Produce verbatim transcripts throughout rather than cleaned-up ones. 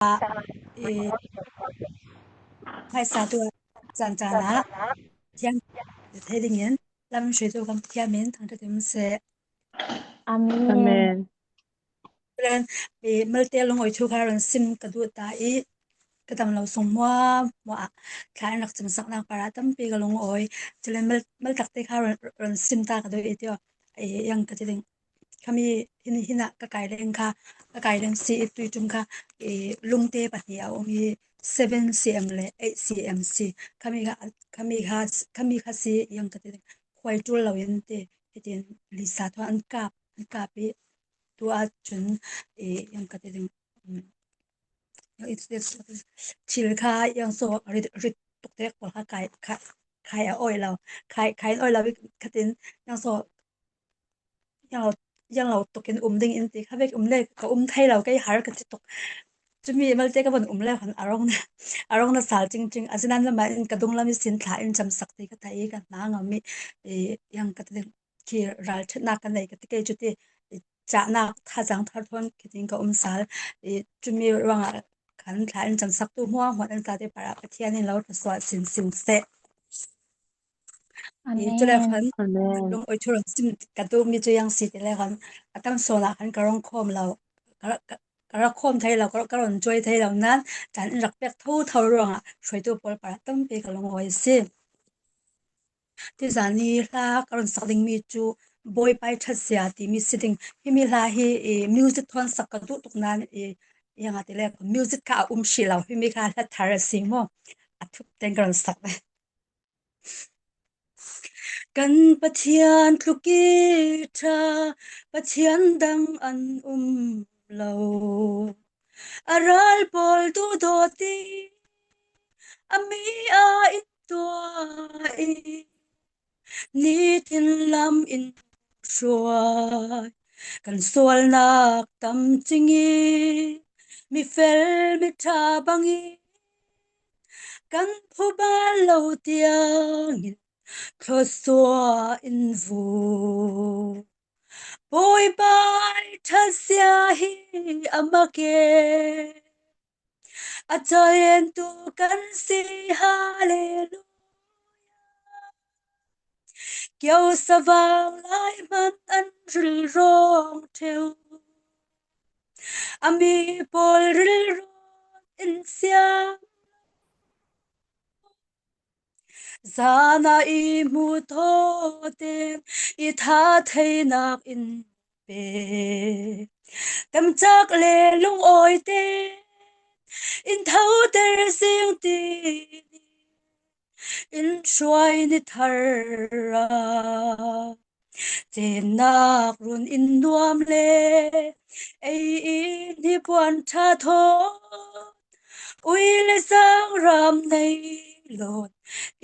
i, hmaisa tu a caan caan ah thiam thei dingin lam hruaitu kan Pathian min thangṭhat in um seh. Amen. Amen. Len, i, malte lungawi thu kha ron sim ka duh ta i, ka dam lo sung hmuahhmuah ah thla in rak cimsaknak parah tampi ka lungawi. Culen mal, maltakte kha ron, ron sim ta ka duh i tio. I, yang ka ti ding. Khami hin, hinah ka kai leng kha, ka kai leng si i tuiṭum kha, i, lungte pahnih a um i seven C M le eight C M si. Khami kha, khami kha, khami kha si yang ka ti ding. Khuai ṭul lo in ti, hitin Lisa thawn an kap, an kap i tu ahcun, i, yang ka ti ding, um, yang i, i, thil kha yang so rit, rit tuk te pawl kha kai, kai, kai a awi lo, kai, kai an awi lo i khatin yang so yang lo, yang lo tuk in um ding in ti kha vek um le ka um thei lo, kei har ka ti tuk. Cumi malte ka von um le khan a rong na, a rong na sal cingcing, a zinan lamah in ka dunglam i sin thla in camsak ti ka thei i ka hna ngam i, i, yang ka ti ding khi ralṭhatnak kan nei ka ti kei cu ti, i, cahnak thazaang thar thawn khi tin ka um sal. I, cumi ruangah khan thla in camsaktu hmuahhmuah nan tlate parah Pathian in lo thluasuah sinsin seh. I, cule khan Amen. Lungawi thu ron sim ka duhmi cu yang si ti le khan a tam sawn ah khan ka rong khawm lo, ka, ka, ka rak khawm thei lo, ka, ka ron cuai thei lo nain caan in rak pek thotho ruangah hruaitu pawl parah tampi ka lungawi a si. Tuzan i hla ka ron sak dingmi cu Bawipa i ṭhatzia timi si ding. Himi hla hi, i, music thawn sak ka duh tuk nain, i, ziangahtile music kha a um hrih lo, himi kha hla thar a si maw? A thup tein ka ron sak ve. Kan Pathian tluk i ṭha, Pathian dang an um lo. A ral pawl duhdawt i, a mi a in tuah i, nitin lam in hruai. Kan sualnak tam cing i, mi fel mi ṭha bang i, kan phuban lo tiangin thluasuah in vuk. Bawipa i ṭhatzia hi a mak e. A cawitu kan si, hallelujah. Kiosa vanglai hman an rilrawng ṭheu. A mi pawl rilrawng in siam. Zana i hmu thawte i tha theinak in pe. Tamcak le lungawite in thoter sing ti in hruai ni thar a. Cennak run in nuam le ei i hnipuan ṭha thawn ui le sang ram nei lawn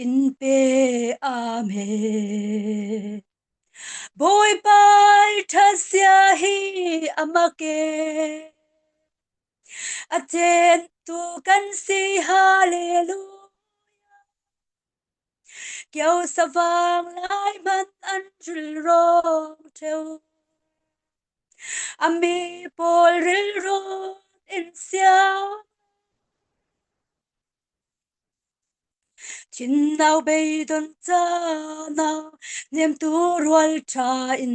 in pe. Amen. Bawipa i ṭhatzia hi a mak e. A centu kan si, hallelujah. Kiosa vanglai hman an rilrawng ṭheu. A mi pawl rilrawng in siam. Thinnau beidon caan ah nemtu rual ṭha in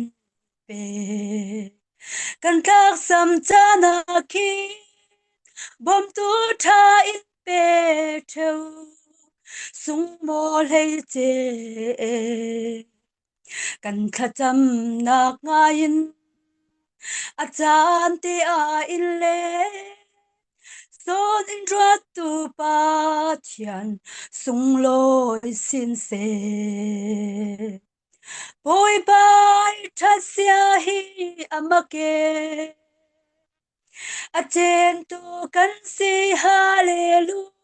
pe. Kan tlaksam caan ah khi bawmtu ṭha in pe ṭheu. Sungmaw hleice e. Kan thlacamnak ngaiin a caan te ah in le sawn in ruattu Pathian sunglawi sin seh. Bawipa i ṭhatzia hi a mak e. A centu kan si, hallelujah.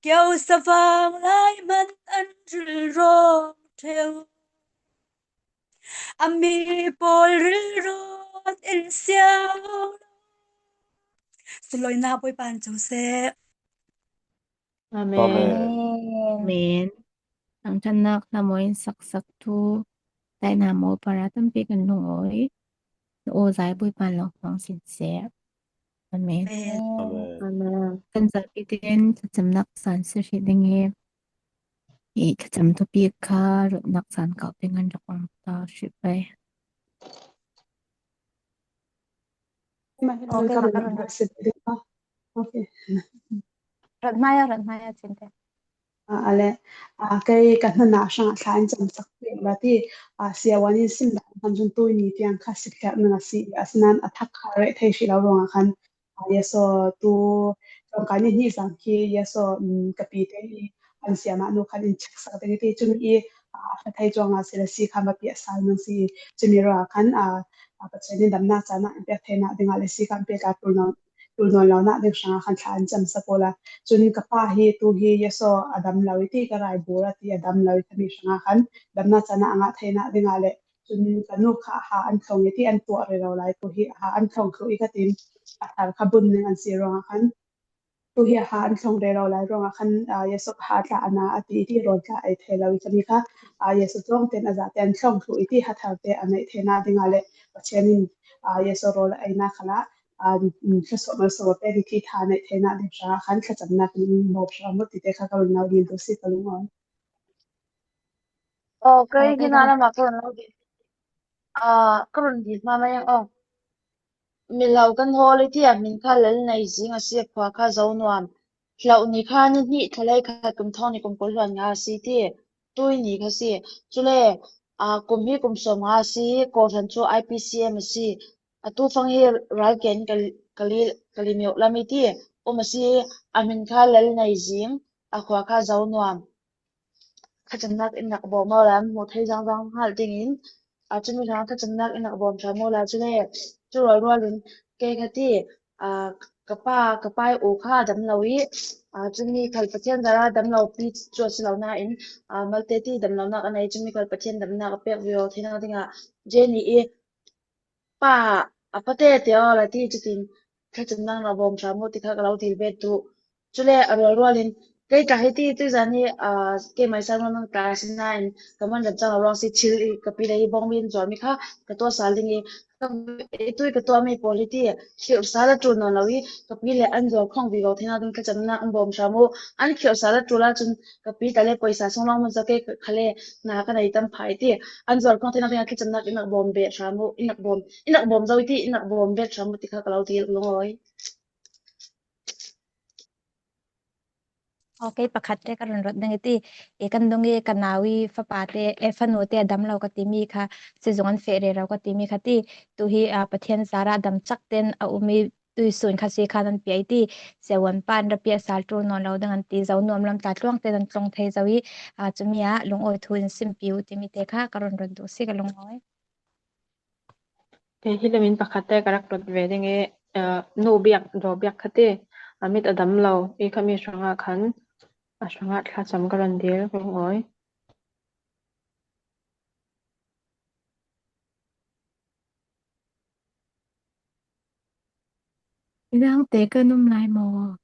Kiosa vanglai hman an rilrawng ṭheu. A mi pawl rilrawng in siam. Sunlawina Bawipa in co seh. Amen. Amen. Amen. Thangṭhatnak hla mawi in saksaktu Taina Maw para tampi kan lungawi. Na aw zai Bawipa in lo hmang sin seh. Amen. Amen. Kan zapi ten thlacamnak caan si hrih ding i, i thlacam thupi kha ruatnak caan kau ding an rak um ta hrih pei. Okay. Rat hmai ah, rat hmai ah, Cinte. Ah, ale, ah, kei ka hnanah hrangah thla in camsak piak la ti, ah, siavuan in sim dah khan cun tuini tiang kha sikkhiaknak a si, asinain a thak kha reh thei hrih lo ruangah khan, ah, Yaso tu tlawngkai ni hnih zang khi Yaso, um, ka pi te i an siamah nu khan in check sak ding i ti cun i, ah, a hra thei cuang a si le si kha ma piah sal nang si cumi ruangah khan, ah, ah, Pathian in damnak caan ah an piak theinak dingah le si kha an piak a tul nawn tul nawn lonak ding hrangah khan thla an camsak awla. Cun ka pa hi tu hi Yaso a dam lo i ti ka raibur a ti a dam lo i khami hrangah khan damnak caan ah a ngah theinak dingah le cun ka nu kha a ha an thlong i ti an tuah rero lai tu hi a ha an thlong thluh i ka tin a thar kha bun ning an si ruangah khan tu hi a ha an thlong rero lai ruangah khan, ah, Yaso kha a tla a na a ti i ti rawl tla ei thei lo i khami kha, ah, Yaso tlawng ten a zate an thlong thluh i ti ha thar te a neih theinak dingah le Pathian in, ah, Yaso rawl a einak khalah, ah, thluasuah malsawm a pek i thi tha neih theinak ding hrangah khan thlacamnak in bawm hram uh ti te kha ka run lo dil tu si ka lungawi. Oh, kei hi na lamah ka run lo dil. Ah, ka run dil hma mai ang. Oh. Milo kan hawl i ti a min kha Lal Nei Zing a si, a khua kha Zo Nuam. Hloh ni kha ni hnih, thalei kha kum thawng ni kum kul hluan nga a si ti. Tui ni kha si. Cule, ah, kum hi kum sawm nga a si, kawhhran cu I P C M a si. Atu fang hi ralken Kal-, Kali-, Kalimyo lam i ti um a si. A min kha Lal Nei Zing, a khua kha Zo Nuam. Thlacamnak in rak bawm awla hmuh theih zangzang hngalh dingin, aa, cumi hrang thlacamnak in rak bawm hram awla cule cu rualrual in kei kha ti, aa, ka pa, ka pa i u kha a dam lo i, aa, cumi khal Pathian zarah dam lo pi cu a si lo nain, aa, malte ti dam lonak a nei, cumi khal Pathian damnak a pek vivo theinak dingah Jenny i pa a fate te aw la ti cutin thlacamnak na bawm hram uh ti kha ka lo dil bet tu. Cule a rualrual in kei ka hei ti tuizan hi, aa, keimai sang nang ta si nain ka man ram cang lo ruang si thil i ka pi le i bawngmi in zuarmi kha ka tuah sal ding i ka, i tui ka tuahmi pawl hi ti khirh sal a ṭul nawn lo i ka pi le an zuar khawng vivo theinak ding thlacamnak an bawm hram uh. An khirh sal a ṭul ahcun ka pi ta le poisa sung lawng hmun zakei kha le na ka nei tam phai ti. An zuar khawng theinak dingah thlacamnak in rak bawm bet hram uh, in rak bawm, in rak bawm zo i ti, in rak bawm bet hram uh ti kha ka lo dil lungawi. Okay, pakhat te ka run ruat ding i ti, i kan dung i ka nau i fapa te, e, fanu te a dam lo ka timi kha, sizung an feh rero ka timi kha ti, tu hi, a, Pathian zarah dam cak ten a um i tuisun kha si khan an pia i ti, siavuan pa an ra piah sal ṭul nawn lo ding an ti, Zo Nuam lam ta tluang te an tlung thei zo i, aa, cumi ah lungawi thu in simpi uh timi te kha ka run run duh si ka lungawi. Kei hi lemin pakhat te ka rak run ve ding i, aa, nu biak, daw biak kha ti, a mit a dam lo i khami hrangah khan a hrangah thlacam ka run dil ka lungawi. Midang te kan um lai maw?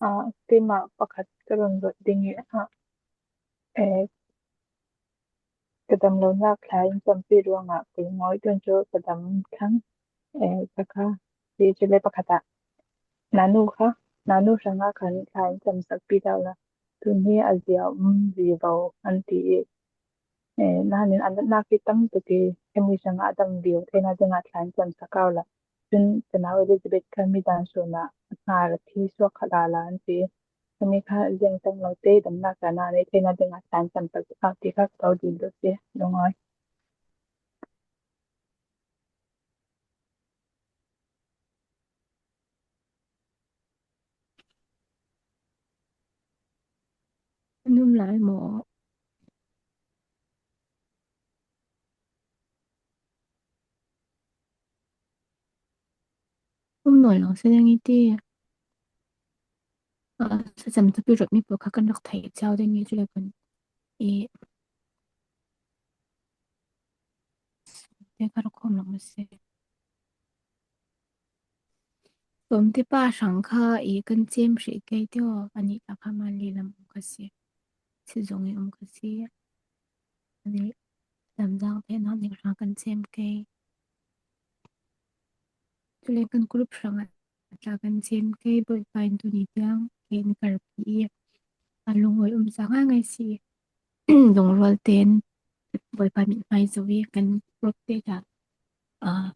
Ah, keimah pakhat ka run ruat ding i, ah, eh, ka dam lonak thla in campi ruangah ka lungawi tuan cu ka dam thlang, eh, ka kha. Ti cu le pakhat ah nanu kha, nanu hrangah khan thla in camsak pi dau la. Tun hi a zia um vivo an ti i, eh, nanin a natnak hi tam tuk i, hemi hrangah a dam vivo theinak dingah thla in camsak au la. Cun ka nau Elizabeth kha midang sun ah a hnar a thi suak kha lala an ti. Hemi kha ziang cang lo te damnak caan ah nei theinak dingah thla in camsak au ti kha ka lo dil duh si, lungawi. An um lai maw? Um nawn lo si ding i ti. Aa, thlacam thupi ruatmi pawl kha kan rak theih cio ding i cu le kan i te kha rak khawm lo a si. Sawmte pa hrang kha i kan cem hrih kei tio, a nih ta kha Manli lam um kha si. Sizung i um kha si. A nih lamzang te nak nih hrang kan cem kei. Cule kan group hrangah tla kan sem kei, Bawipa in tuni tiang kei in karpi i, a lungawi um sa ngaingai si. Lungrual ten Bawipa mithmai zo i kan group te tla, ah,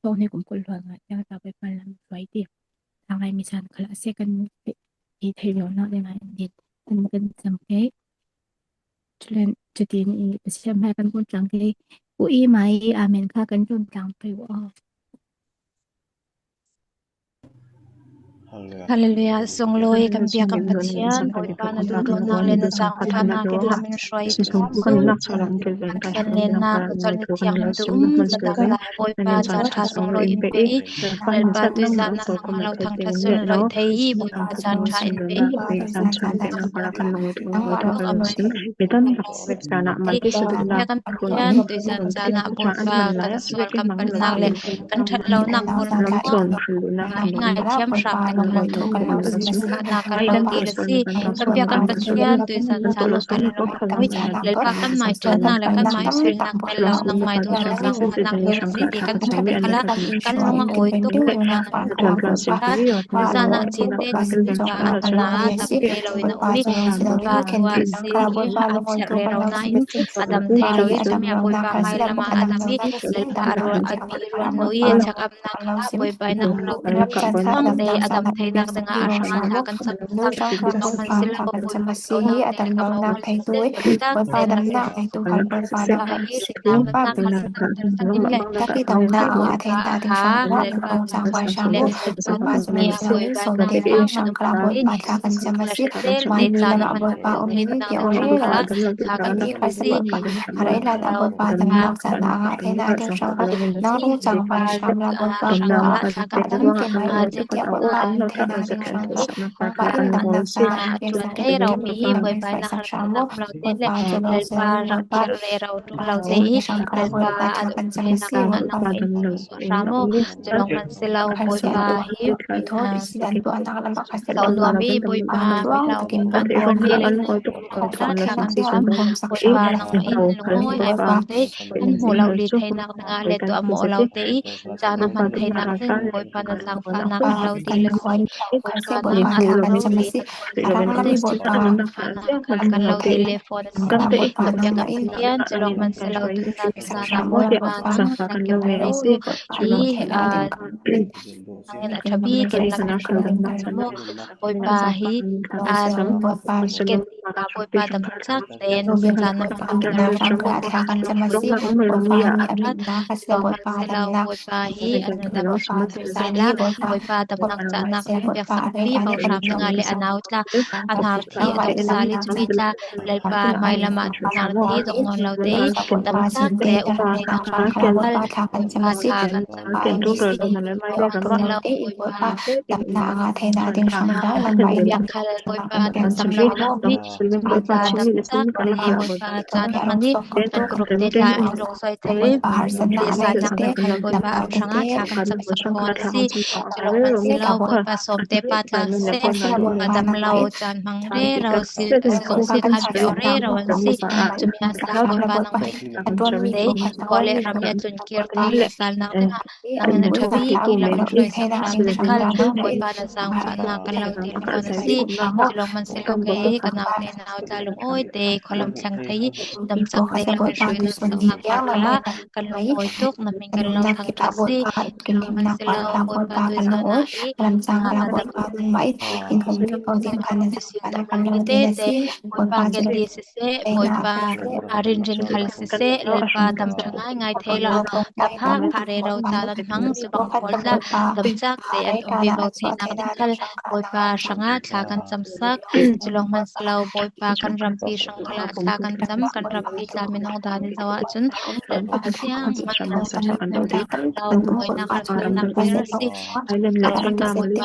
thawng hne kum kul hluan nga tiang tla Bawipa lam hruai ti. Tla ngai mi san khala se kan i thei lo nak ding a in dit kan kan sam kei. Culen cutin i Pasian hmai kan kun tlang kei. U i mai i amen kha kan kun tlang kei u aw. Hallelujah. Sunglawi kan piak kan Pathian, Bawipa na duhdawtnak le na zangfahnak in lam in hruai i tum. Pathian lenna, khuachol mithiang in duh um zadah lai Bawipa, caan ṭha sunglawi in pe i, Lalpa tuizan na hmang lo thangṭhat sun lawih thei i, Bawipa caan ṭha in pe i. Nangmah lawng a mawh kan Pathian, tuizan caan ah Bawipa kan sual kan palhnak le kan ṭhat lonak hmun ngai thiam hram te kan lo thawk kan lo sin khahnak kan lo dil a si. Kan piak kan Pathian, tuizan caan ah kan lo thawk kan Lalpa kan mai ṭhatnak le kan mai suilnak tel lo nangmai duh lo zangfahnak tel a si ti kan thawk khala kan lung a awi tuk Bawipa nang tuizan ah cin te kan Bawipa a na a tam thei lo in a um i Bawipa tua a si i a mawh rero na in a dam thei lo i cumi a Bawipa mai lamah a dam i Lalpa a rual a pi rual no i a chak am Bawipa in a um lo te, a dam theinak dingah a hrang a thla kan cam tak, nangmah hman si lo, Bawipa kan cam a si hi, a dam lo nak thei tu i, Bawipa damnak thei tu kan Bawipa damnak si tu, Bawipa damnak kan cam tak in le, tak i damnak a thei ta ding hrang a, Bawipa cang vai hrang u, Bawipa cumi a Bawipa damnak a hrang kala Bawipa thla kan cam a si, mai mi lam a Bawipa um in i, pia u rel a, thla kan cam a si, a rel a Bawipa damnak caan a ngah theina ding hrang a, nang rung cang vai hrang la Bawipa hrang a, a dam thei mai lo ding tiah Bawipa um theina ding hrang a, Bawipa in damnak caan a piak sa thei lo mi hi, Bawipa in a hrang a dam lo te le, Lalpa ram piak le ro ṭum lo te i, Lalpa a dam theinak ding a nang in sual hram u, cu lawng hman si lo, Bawipa hi, mi thaw i si dan tu a nak lam a kha si lo nuam i, Bawipa mi lo kim kan rawl te le, Bawipa nang in lungawi ai fak te, kan hmuh lo li theinak dingah le tuah mawh lo te i, caan a hman theinak ding Bawipa na zangfahnak kan lo dil a si. Bawipa nang a thla kan cam a si. A rang lam i Bawipa fahnak kan lo dil le phone a si. Bawipa nang in Pathian, cu lawng hman si lo, tuizan caan ah Bawipa nang kan rel si i, a nang in a ṭha bik in lam in hruai kan maw? Bawipa hi, a, Bawipa ken Bawipa dam cak tein caan na hmang kan ram kan a thla kan cam a si. Bawipa mi a rinna ka si lo, Bawipa damnak Bawipa hi a na dam hram tu sal a, Bawipa damnak cahnak hmang piak sakpi, Bawipa hram dingah le a nau tla, a nau thi a dam sal i cumi tla, Lalpa mai lamah nar thi dong nawn lo te i, dam cak te um theinak ram kan Bawipa thla kan cam a si. Bawipa kan cam a si. Bawipa damnak a ngah theina ding hrang a, Lalpa in khal Bawipa kan cam lo a dam hi. Bawipa dam cak te Bawipa caan a hman i, kan group te tla in lungsawi thei i, Bawipa harsatnak a ngah te, Bawipa a hrang a thla kan cam sak kho a si. Cu lawng hman si lo, Bawipa sawm te pa tla siseh, Bawipa dam lo caan hmang rero si, sungsi khan pe aw rero an si. Cumi a si lo Bawipa nang in kan ṭuan te, khua le ram i a tun kir te le salnak dingah nang in a ṭha bik in lam in hruai sak hram ding khal Bawipa na zangfahnak kan lo dil kho na si. Cu lawng hman si lo, kei ka nau te nau tla lungawi te khualam thleng thei i dam cak te lam in hruai kan saknak kha kha kan lungawi tuk, na hming kan lo thangṭhat si. Cu lawng hman si lo, Bawipa tuizan ah i a dam dam lo te, Bawipa ken ti siseh, Bawipa a rinrin khal siseh, Lalpa dam ṭha ngaingai thei lo, dam phak phak rero caan an hmang, cu bang pawl tla dam cak te an um vivo theinak ding khal Bawipa hrang a thla kan cam sak. Cu lawng hman si lo, Bawipa kan rampi hrang khal ah thla kan cam, kan rampi tla minung dan in zoh ahcun Lalpa a siang hmanh lo, kan ṭhat kan ṭha kan lo, buainak a sualnak vel a si. Kan ṭhat kan ṭha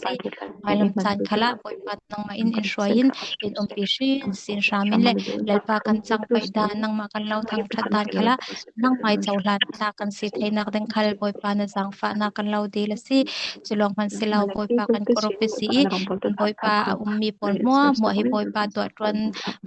si. Hmailam caan khalah Bawipa nangmah in in hruai in, in umpi hrin sin hram in le Lalpa kan cangpaih dan, nangmah kan lo thangṭhat dan khalah nangmah i cohlan tla kan si theinak ding khal Bawipa na zaangfahnak kan lo dil a si. Cu lawng hman si lo, Bawipa kan kawrup i si i, Bawipa a ummi pawl hmuahhmuah hi Bawipa tuahṭuan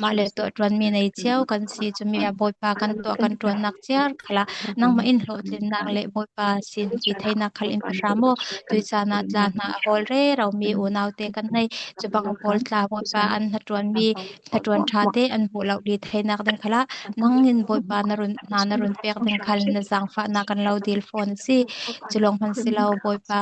mah le tuahṭuanmi nei cio kan si. Cumi ah Bawipa kan tuah kan ṭuannak ciar khalah nangmah in hlawhtlinnak le Bawipa sin hi theinak khal in pe hram aw. Tuicaan ah tla hna a hawl rero mi unaute kan nei. Cu bang pawl tla Bawipa an hnaṭuanmi hnaṭuan ṭha te an hmuh lo li theinak ding khalah nang in Bawipa na run hna na run pek ding khal na zaangfahnak kan lo dil fawn a si. Cu lawng hman si lo, Bawipa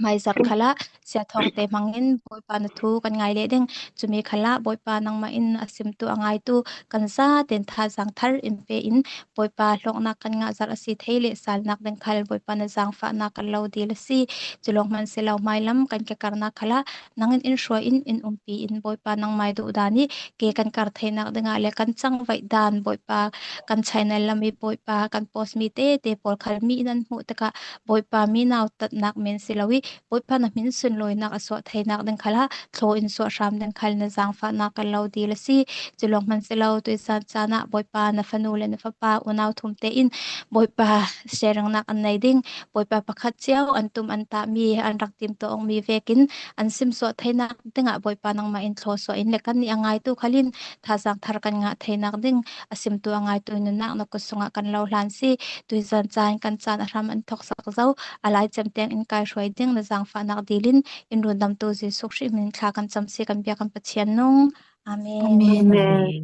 hmaizarh khalah siathawngte hmangin Bawipa na thu kan ngai leh ding. Cumi khalah Bawipa nangmah in a simtu a ngaitu kan zaten thazaang thar in pe in Bawipa hlawknak kan ngah zarh a si thei le salnak ding khal Bawipa na zaangfahnak kan lo dil a si. Cu lawng hman si lo, hmailam kan ke karnak khalah nang in in hruai in, in umpi in Bawipa nangmah i duh dan i ke kan kar theinak dingah le kan cangvaih dan Bawipa kan channel lam i Bawipa kan post mi tete pawl khal mi in an hmuh tikah Bawipa mi nautatnak men si lo i Bawipa na hmin sunlawinak a suah theinak ding khalah thlaw in suah hram ding khal na zaangfahnak kan lo dil a si. Cu lawng hman si lo, tuizan caan ah Bawipa na fanu le na fapa unau thum tein Bawipa sharingnak an nei ding, Bawipa pakhat cio an tum an tahmi an rak timtuah awkmi vekin an simsuah theinak dingah Bawipa nangmah in thlawsuah in le kannih a ngaitu khal in thazaang thar kan ngah theinak ding a simtu a ngaitu nunnak na kut sungah kan lo hlan si. Tuizan caan kan caan a hram an thoksak zo a lai cem tiang in kai hruai ding na zaangfahnak dil in in rundamtu Jesuh Khrih hmin thla kan cam si kan bia kan Pathian nung. Amen. Amen. Amen.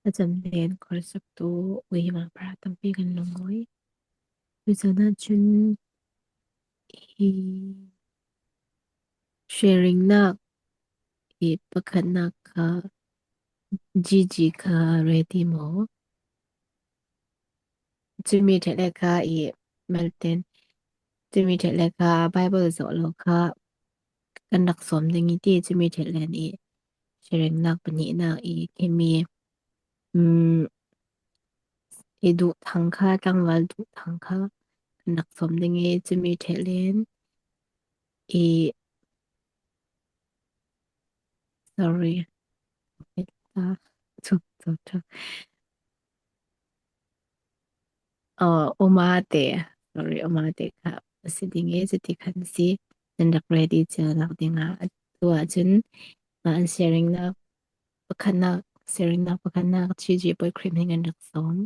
A cam len khualsaktu Uima Pra tampi kan lungawi. Tuizan ah cun hi sharingnak hi pakhatnak kha Gigi kha ready maw? Cumi ṭheh le kha i malten, cumi ṭheh le kha Bible zoh lo kha kan rak sawm ding i ti, cumi ṭheh len i sharingnak pahnihnak i khimi, um, i duh thang kha, tlangval duh thang kha kan rak sawm ding i cumi ṭheh len i, sorry. Tuk, tuk, tuk. Oh, Uma te, sorry, Uma te kha a si ding i cuti khan si. Nan rak ready cio nak ding ah, atu ah cun, ah, an sharingnak pakhatnak, sharingnak pakhatnak Gigi Boy Krim hi ngan rak sawm.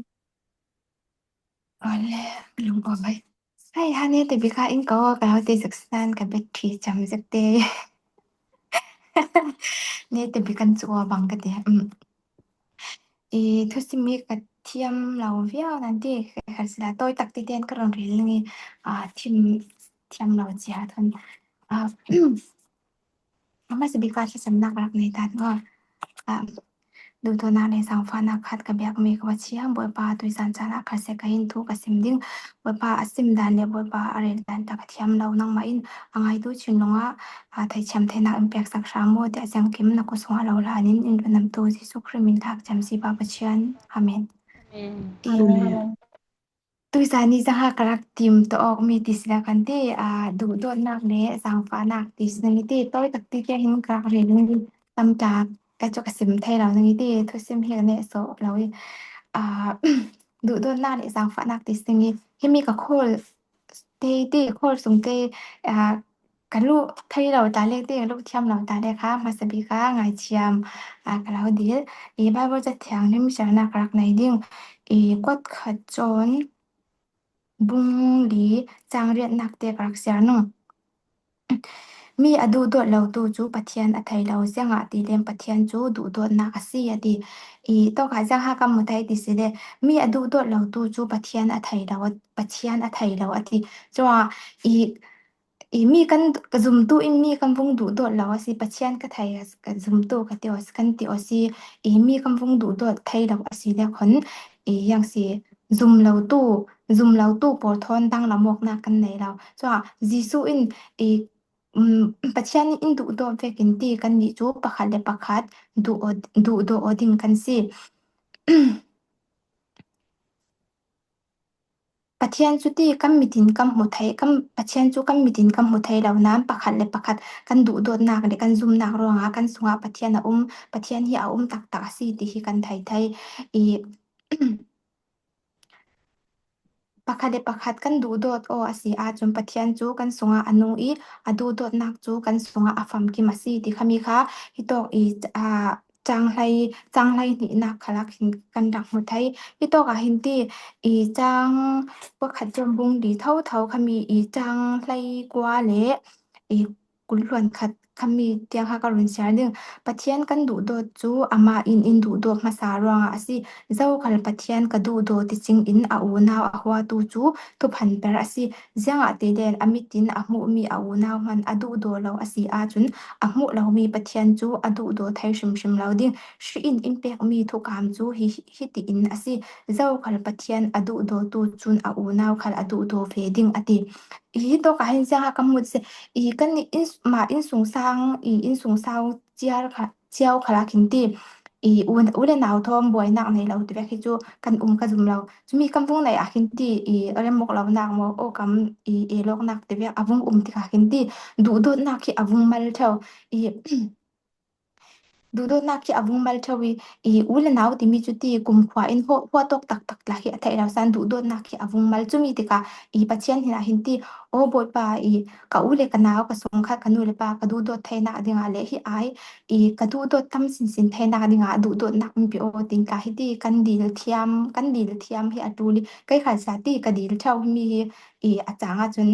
Ale, lungawm ai. Hei, ha, ne te bika in ko, ka lo te zak snan ka battery cham zak te. Ne te bikan chu o bang ka te. Mm. I thusim mi ka thiam lo viau nan ti, ka sila toi tak ti ten ka ron ril ngi, a, thim, thiam lo chia thon. A, ama se bika thasam nak rak nei tan ngo. A, duhdawtna le zangfahna khat ka biak mi ka Pathian, Bawipa, tuizan chan ah khat se ka hin thu ka sim ding. Bawipa, a sim dan le Bawipa, a rel dan tak a thiam lo nangmah in a ngaitu chin lungah, a, theithiam theinak in peksak hram maw, tiah ziangkim na kut sungah lo lanin in vanamtu Jesuh Khrih min thak cem si Pa Pathian. Amen. Amen. Tuizan ni zanga ka rak tim to awk mi ti sila kan ti, a, duhdawtnak le zangfahnak ti sila ni ti, toi tak ti te hin ka rak rel ni tam ta, ka cuk a sim thei lo ni ti, thusim hi ka neh sawh lo i, a, duhdawtnak le zangfahnak ti sila ni, himi ka khawl te ti, khawl sung te, a, ka luh thei lo ta le ti, ka luh thiam lo ta le kha, hmasa bika ngaithiam, a, ka lo dil. I Bible ca thianghlim siarnak ka rak nei ding. I kuat khat cawn bung li cang riatnak te ka rak siar nung. Mi a duhdawt lotu cu Pathian a thei lo, ziangah ti len Pathian cu duhdawtnak a si, a ti. I tawkah ziangha kan hmu thei ti si le, mi a duhdawt lotu cu Pathian a thei lo, Pathian a thei lo, a ti. Cuah i, i mi kan, ka zumtu in mi kan vung duhdawt lo a si, Pathian ka thei a, ka zumtu ka ti aw si, kan ti aw si, i mi kan vung duhdawt thei lo a si le khon, i yang si, zum lotu, zum lotu pawl thawn danglam awknak kan nei lo. Cuah Jesuh in i, um, Pathian in duhdawt vekin ti kan nih cu pakhat le pakhat duh aw, duhdawt aw ding kan si. Pathian cu ti kan mitin kan hmu thei, kan, Pathian cu kan mitin kan hmu thei lo nain pakhat le pakhat kan duhdawtnak le kan zumnak ruangah kan sungah Pathian a um, Pathian hi a um taktak a si ti hi kan thei thei. I, pakhat le pakhat kan duhdawt aw a si ahcun Pathian cu kan sungah a nung i a duhdawtnak cu kan sungah a famkim a si ti khami kha hitawk i, aa, cang hlei, cang hlei hnihnak khalak hin kan rak hmu thei. Hitawk ah hin ti i cang pakhat cawn bung li thotho khami i cang hlei kua le i kul hluan khat khami tiang kha ka run siar ding. Pathian kan duhdawt cu amah in in duhdawt hmasa ruangah a si. Zokhal Pathian ka duhdaw ticing in a unau a huatu cu thuphan per a si. Ziangah ti len a mit in a hmuhmi a unau hman a duhdaw lo a si ahcun a hmuh lomi Pathian cu a duhdaw thei hrimhrim lo ding. Hri in in pekmi thukam cu hi, hiti in a si. Zokhal Pathian a duhdawtu cun a unau khal a duhdaw ve ding a ti. I hitawk ah hin ziangah kan hmuh si, i kan inn, mah innsungsang, i innsungsau ciar kha, ciau khalah khin ti, i u, u le nau thawn buainak nei lo tivek hi cu kan um ka zum lo. Cumi kan vung naih ah khin ti, i remawk lonak maw, aw kam, i elawknak tivek a vung um tikah khin ti, duhdawtnak hi a vung mal ṭheu. I duhdawtnak hi a vung mal ṭheu i, i u le nau timi cu ti kumkhua in huah, huah tawk taktak tla hi a theih lo san duhdawtnak hi a vung mal. Cumi tikah i Pathian hin ah hin ti, aw Bawipa, i ka u le ka nau, ka sungkhat, ka nu le pa ka duhdawt theinak dingah le hi ai, i ka duhdawt tam sinsin theinak dingah duhdawtnak in pe aw, tin tla hi ti kan dil thiam, kan dil thiam hi a ṭul i, kei kha sa ti ka dil ṭheu hi mi hi, i a cang ahcun,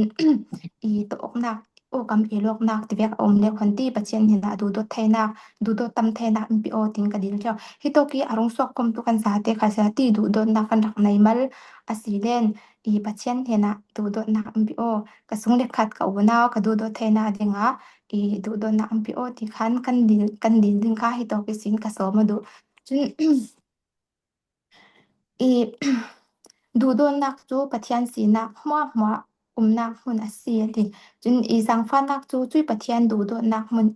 i tawknak, aw kam elawknak tivek a um le khon ti Pathian hin ah duhdawt theinak, duhdawt tam theinak in pe aw, tin ka dil ṭheu. Hitawk i a rung suak khawmtu kan zate kha sa ti duhdawtnak kan rak nei mal a si len i Pathian hin ah duhdawtnak in pe aw. Ka sung le khat ka unau ka duhdawt theinak dingah i duhdawtnak in pe aw ti khan kan dil, kan dil ding kha hitawk i sin ka sawm a duh. Cun, i duhdawtnak cu Pathian sinak hmuahhmuah umnak hmun a si a ti. Cun i zangfahnak cu cui Pathian duhdawtnak hmun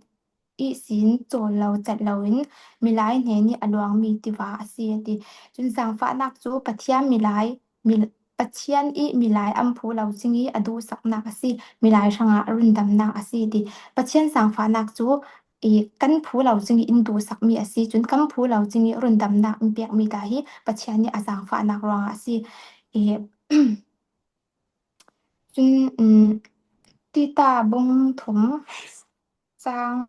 ihsin cawl lo, cat loin milai hnen i a luangmi tiva a si a ti. Cun zangfahnak cu Pathian milai, mil-, Pathian i milai an phu lo cing i a duhsaknak a si, milai hrangah a rundamnak a si ti. Pathian zangfahnak cu i kan phu lo cing i in duhsakmi a si, cun kan phu lo cing i rundamnak in pekmi ta hi Pathian i a zangfahnak ruangah a si. I, cun, um, Tita bung thum cang,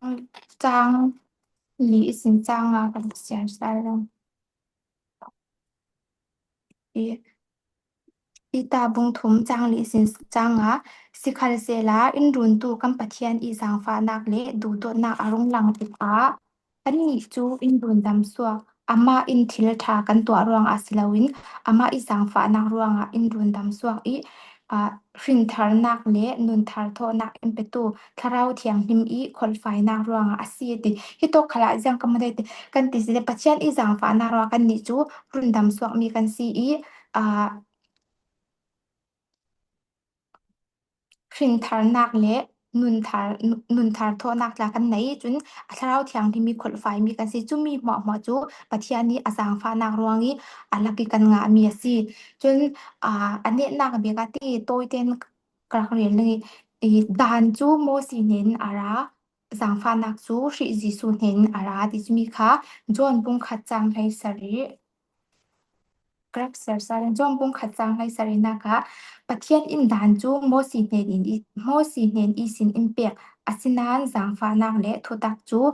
cang li ihsin cang nga kan siar sal lo. I, Peter bung thum chang li sin chang nga, sikhalsehla in runtu kan Pathian i zangfahnak le duhdawtnak a rung lang tikah, kannih cu in rundam suak. Amah in thil ṭha kan tuah ruangah si loin, amah i zangfahnak ruangah in rundam suak i, aa, hrintharnak le nun thar thawhnak in petu Thlarau Thianghlim i kholhfainak ruangah a si ti. Hitawk khalah ziang kan hmu dai ti kan ti si le, Pathian i zangfahnak ruangah kannih cu rundam suakmi kan si i, aa, hrintharnak le nun thar, nun thar thawhnak tla kan nei. Cun a Thlarau Thianghlim i kholhfaimi kan si. Cumi hmuahhmuah cu Pathian i a zangfahnak ruang i a lak i kan ngahmi a si. Cun, aa, a netnak bik ah ti tawiten ka rak rel ning i, i dan cu Mosi hnen a ra, zangfahnak cu Khrih Jesuh hnen a ra ti cumi kha John bung khat cang hleisarih. Ka rak sersa len John bung khat cang hleisarihnak ah Pathian in dan cu Mosi hnen in i, Mosi hnen ihsin in pek, asinain zangfahnak le thutak cu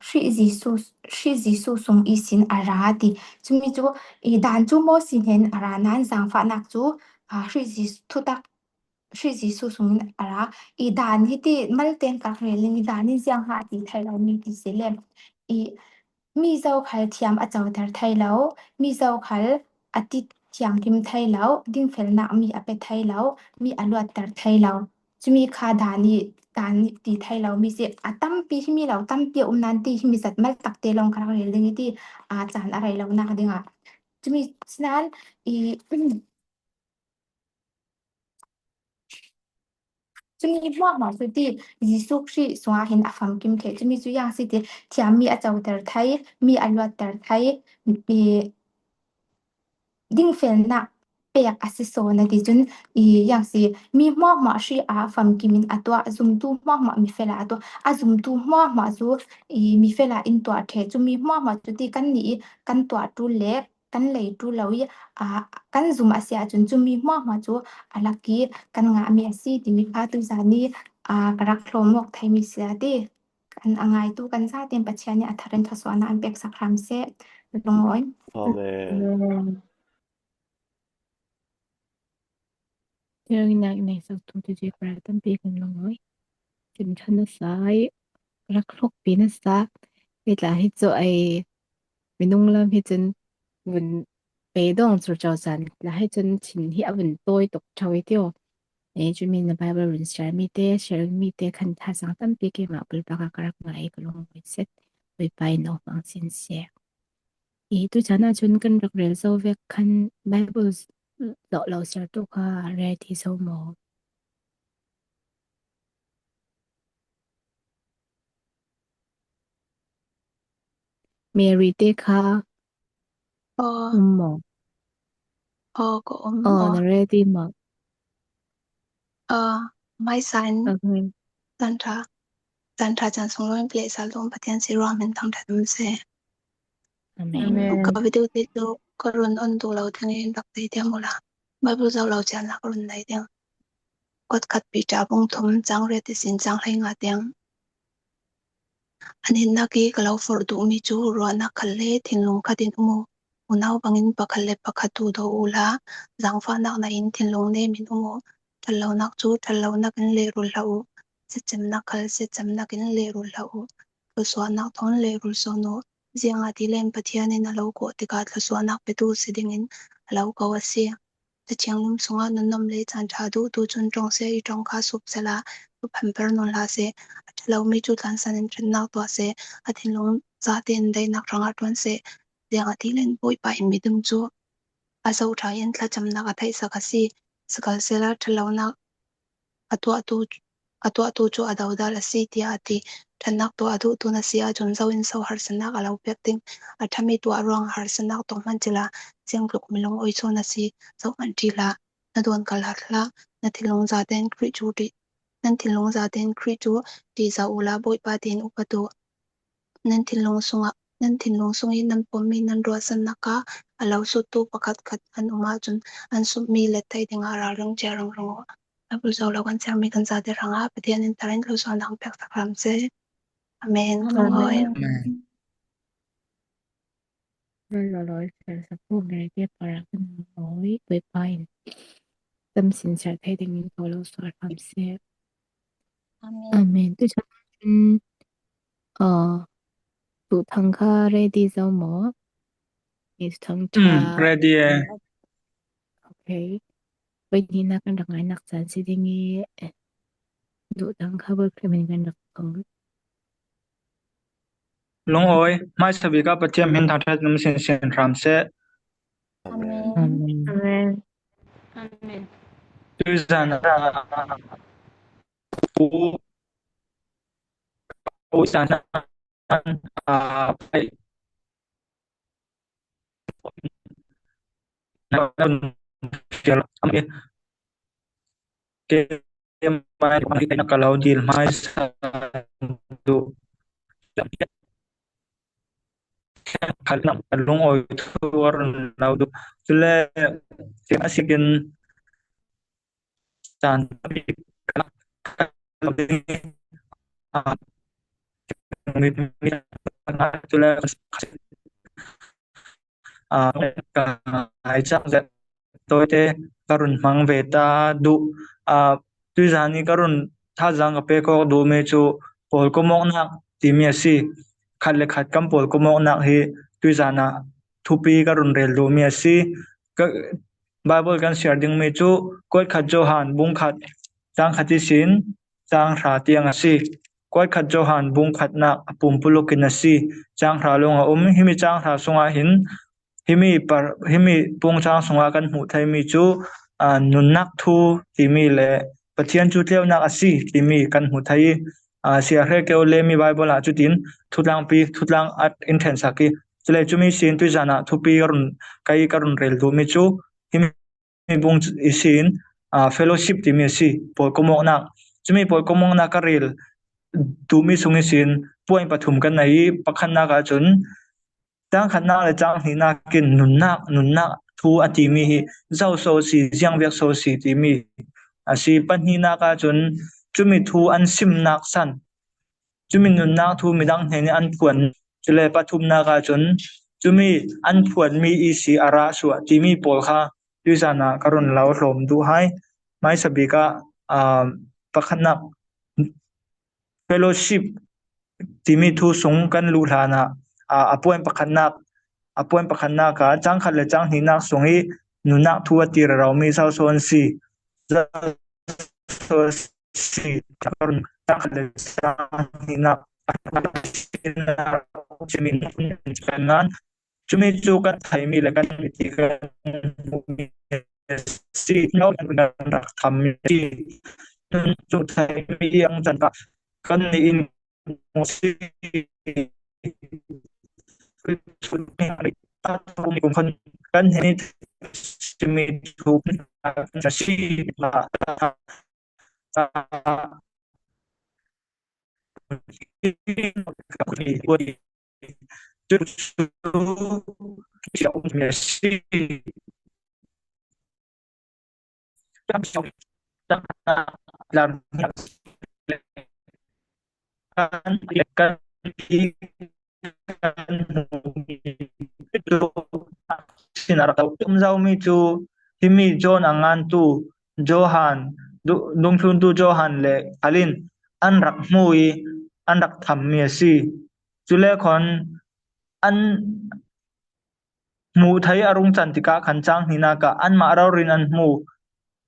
Khrih Jesuh, Khrih Jesuh sung ihsin a ra ti. Cumi cu i dan cu Mosi hnen a ra nain zangfahnak cu, aa, Khrih Jesuh thutak Khrih Jesuh sungin a ra. I dan hi ti malten ka rak rel ning i dan hi ziang ha ti thei lo mi ti si le. I mi zokhal thiam a coter thei lo, mi zokhal a ti thianghlim thei lo, dingfelnak mi a pe thei lo, mi a luatter thei lo. Cumi kha dan i, dan i ti thei lo mi si. A tampi himi lo, tampi a um nan ti himi zat mal takte lawng ka rak rel ding i ti, aa, caan a rei lonak dingah. Cumi sinan i, cumi hmuahhmuah cu ti Jesuh Khrih sungah hin a famkim ṭheh. Cumi cu yang si ti thiammi a coter thei, mi a luatter thei, i dingfelnak pek a si sawn a ti cun i yang si mi hmuahhmuah Khrih a famkim in a tuah, zumtu hmuahhmuah mi fel ah a tuah, a zumtu hmuahhmuah cu i mi fel ah in tuah ṭheh. Cumi hmuahhmuah cu ti kannih i kan tuah ṭul le kan lei ṭul lo i, aa, kan zum a si ahcun cumi hmuahhmuah cu a lak i kan ngahmi a si timi kha tuzan i, aa, ka rak hlawm awk theimi si a ti. Kan a ngaitu kan zaten Pathian nih a thar in thluasuahnak an peksak hram seh. Lungawi. Amen. Thiangnak nei sak tu tu je para tampi kan lungawi. Kan ṭhan nasa i rak hlawkpi nasa. Hi tla hi cu ei minung lam hi cun vun pe dawng cu cocan tla hi cun chin hi a vun tawi tuk ṭhau i tio. Ei cumi na Bible run share mi te, sharing mi te khan thasang tampi keimah pulpak ah ka rak ngai i ka lungawi set. Bawipa in awk hmang sin seh. I tu chan ah cun kan rak rel zo vek khan Bible zoh lo ser tu kha ready zo maw? Mary te kha Aw. Um maw? Aw, ka um Aw, maw? Na ready maw? Aw, hmaisa in Okay. Caan ṭha, caan ṭha caan sung lo in Pathian sal dawm Pathian si ruang min thangṭhat um seh. Amen. Amen. Ka video te cu ka run on duh lo ding in rak tei tiam ula. Bible zoh lo ciannak ka run nei ding. Kot khat Peter bung thum cang riat ihsin cang hlei nga tiang. A nihnak i ka lo forh duhmi cu ruahnak khat le thinlung khat in um u. Unau bangin pakhat le pakhat duhdaw uhla, zangfahnak nain thinlung nem in um u. Ṭhatlonak cu ṭhatlonak in lehrulh hlah u. Siatcemnak khal siatcemnak in lehrulh hlah u. Thluasuahnak thawn lehrulh sawn u. Ziangahtile Pathian in a lo kawh tikah thluasuahnak petu si dingin a lo ko a si. Cathianghlim sungah nunnom le caan ṭha duhtu cun ṭong seh i ṭong kha sup sehla, thuphamper nawn hlah seh. A ṭha lomi cu tlansan in ṭhatnak tuah seh. A thinlung zate in daihnak hrangah ṭuan seh. Ziangahtile Bawipa in midum cu a zoh ṭha in thlacamnak a theihsak a si. Sikhalsehla ṭhatlonak a tuahtu a tuahtu cu a dodal a si, tiah a ti. Ṭhatnak tuah a duhtu na si ahcun zo in so harsatnak a lo pek ding? A ṭhami tuah ruangah harsatnak tuah hmanh cila, ziangtluk milung oicho na si, zohhmanh ṭih hlah, na dawn kal har hlah, na thinlung zaten Khrih cu ṭih, nan thinlung zaten Khrih cu ṭihzah uhla Bawipa tiin upat u. Nan thinlung sungah, nan thinlung sung i nan pommi nan ruahsannak ah a lo suttu pakhatkhat an um ahcun an summi let thei dingah ralring cia ringring u. Bible zoh lo kan sermi kan zate hrangah Pathian in thar in thluasuahnak peksak hram seh. Amen. Amen. Amen. Lawlawi fel sakpu Mary te para kan lawlawi Bawipa in tam sin ser thei dingin ko lo sual hram seh. Amen. Amen. Tu chan, uh, tu thang kha ready zo maw? Is thang tha. Ready eh. Okay. Pai ni na kan rak ngai nak chan si ding i, eh, tu thang kha bol kremin kan rak kong. Lungawi, hmaisa bik ah Pathian min thangṭhat nan sin sin hram seh. Amen. Amen. Amen. Amen. Tuizan ah, u, u san ah, ah, pai. Keimah nih ka lo dil hmaisa duh. Khat nak a lungawi thu a run lo duh. Cule keimah sikin san cule ka ngai cak zet tawite ka run hmang ve ta duh. Aa, tuizan i ka run thazaang ka pek awk duhmi cu pawlkomawknak timi a si. Khat le khat kan pawlkomawknak hi tuizan ah thupi ka run rel duhmi a si. Ka, Bible kan siar dingmi cu Kuat khat Johan bung khat cang khat ihsin cang hra tiang a si. Kuat khat Johan bung khatnak a pumpuluk in a si. Cang hra lawng a um. Himi cang hra sungah hin himi par, himi pungcang sungah kan hmuh theimi cu, aa, nunnak thu timi le Pathian cu tleunak a si timi kan hmuh thei i, aa, Sia Hre Keu le mi Bible ah cutin thutlangpi, thutlang at in ṭhensak i, cule cumi sin tuizan ah thupi ka run, kei ka run rel duhmi cu himi bung ihsin, aa, fellowship timi a si, pawlkomawknak. Cumi pawlkomawknak ka rel duhmi sung ihsin point pathum kan nei i, pakhatnak ahcun, cang khatnak le cang hnihnak in nunnak, nunnak thu a timi hi zo so si, ziangvek so si timi a si. Pahnihnak ahcun cumi thu an simnak san, cumi nunnak thu midang hnen in an phuan, cule pathumnak ahcun cumi an phuanmi ihsi a rah suah timi pawl kha tuizan ah ka run lo hlawm duh hai. Hmaisa bik ah, aa, pakhatnak fellowship timi thu sung kan luh hlan ah, aa, a point pakhatnak, a point pakhatnak ah cang khat le cang hnihnak sung i nunnak thu a ti reromi so so an si. So si, cang khat le cang hnihnak a cumi kan ngan. Cumi cu kan theihmi le kan miti kan hmuhmi a si, kan rak thammi a si. Nun cu theihmi ang cang kha kan nih in hmu si. Kan hnenih cumi thu kan si. Kan hmuh mi cu, sin a rak tum zomi cu himi John a ngantu, Johan, du-, dungthluntu Johan le khal in an rak hmu i an rak thammi a si. Cule khan an hmuh theih a rung can tikah khan cang hnihnak ah anmah rori in an hmu,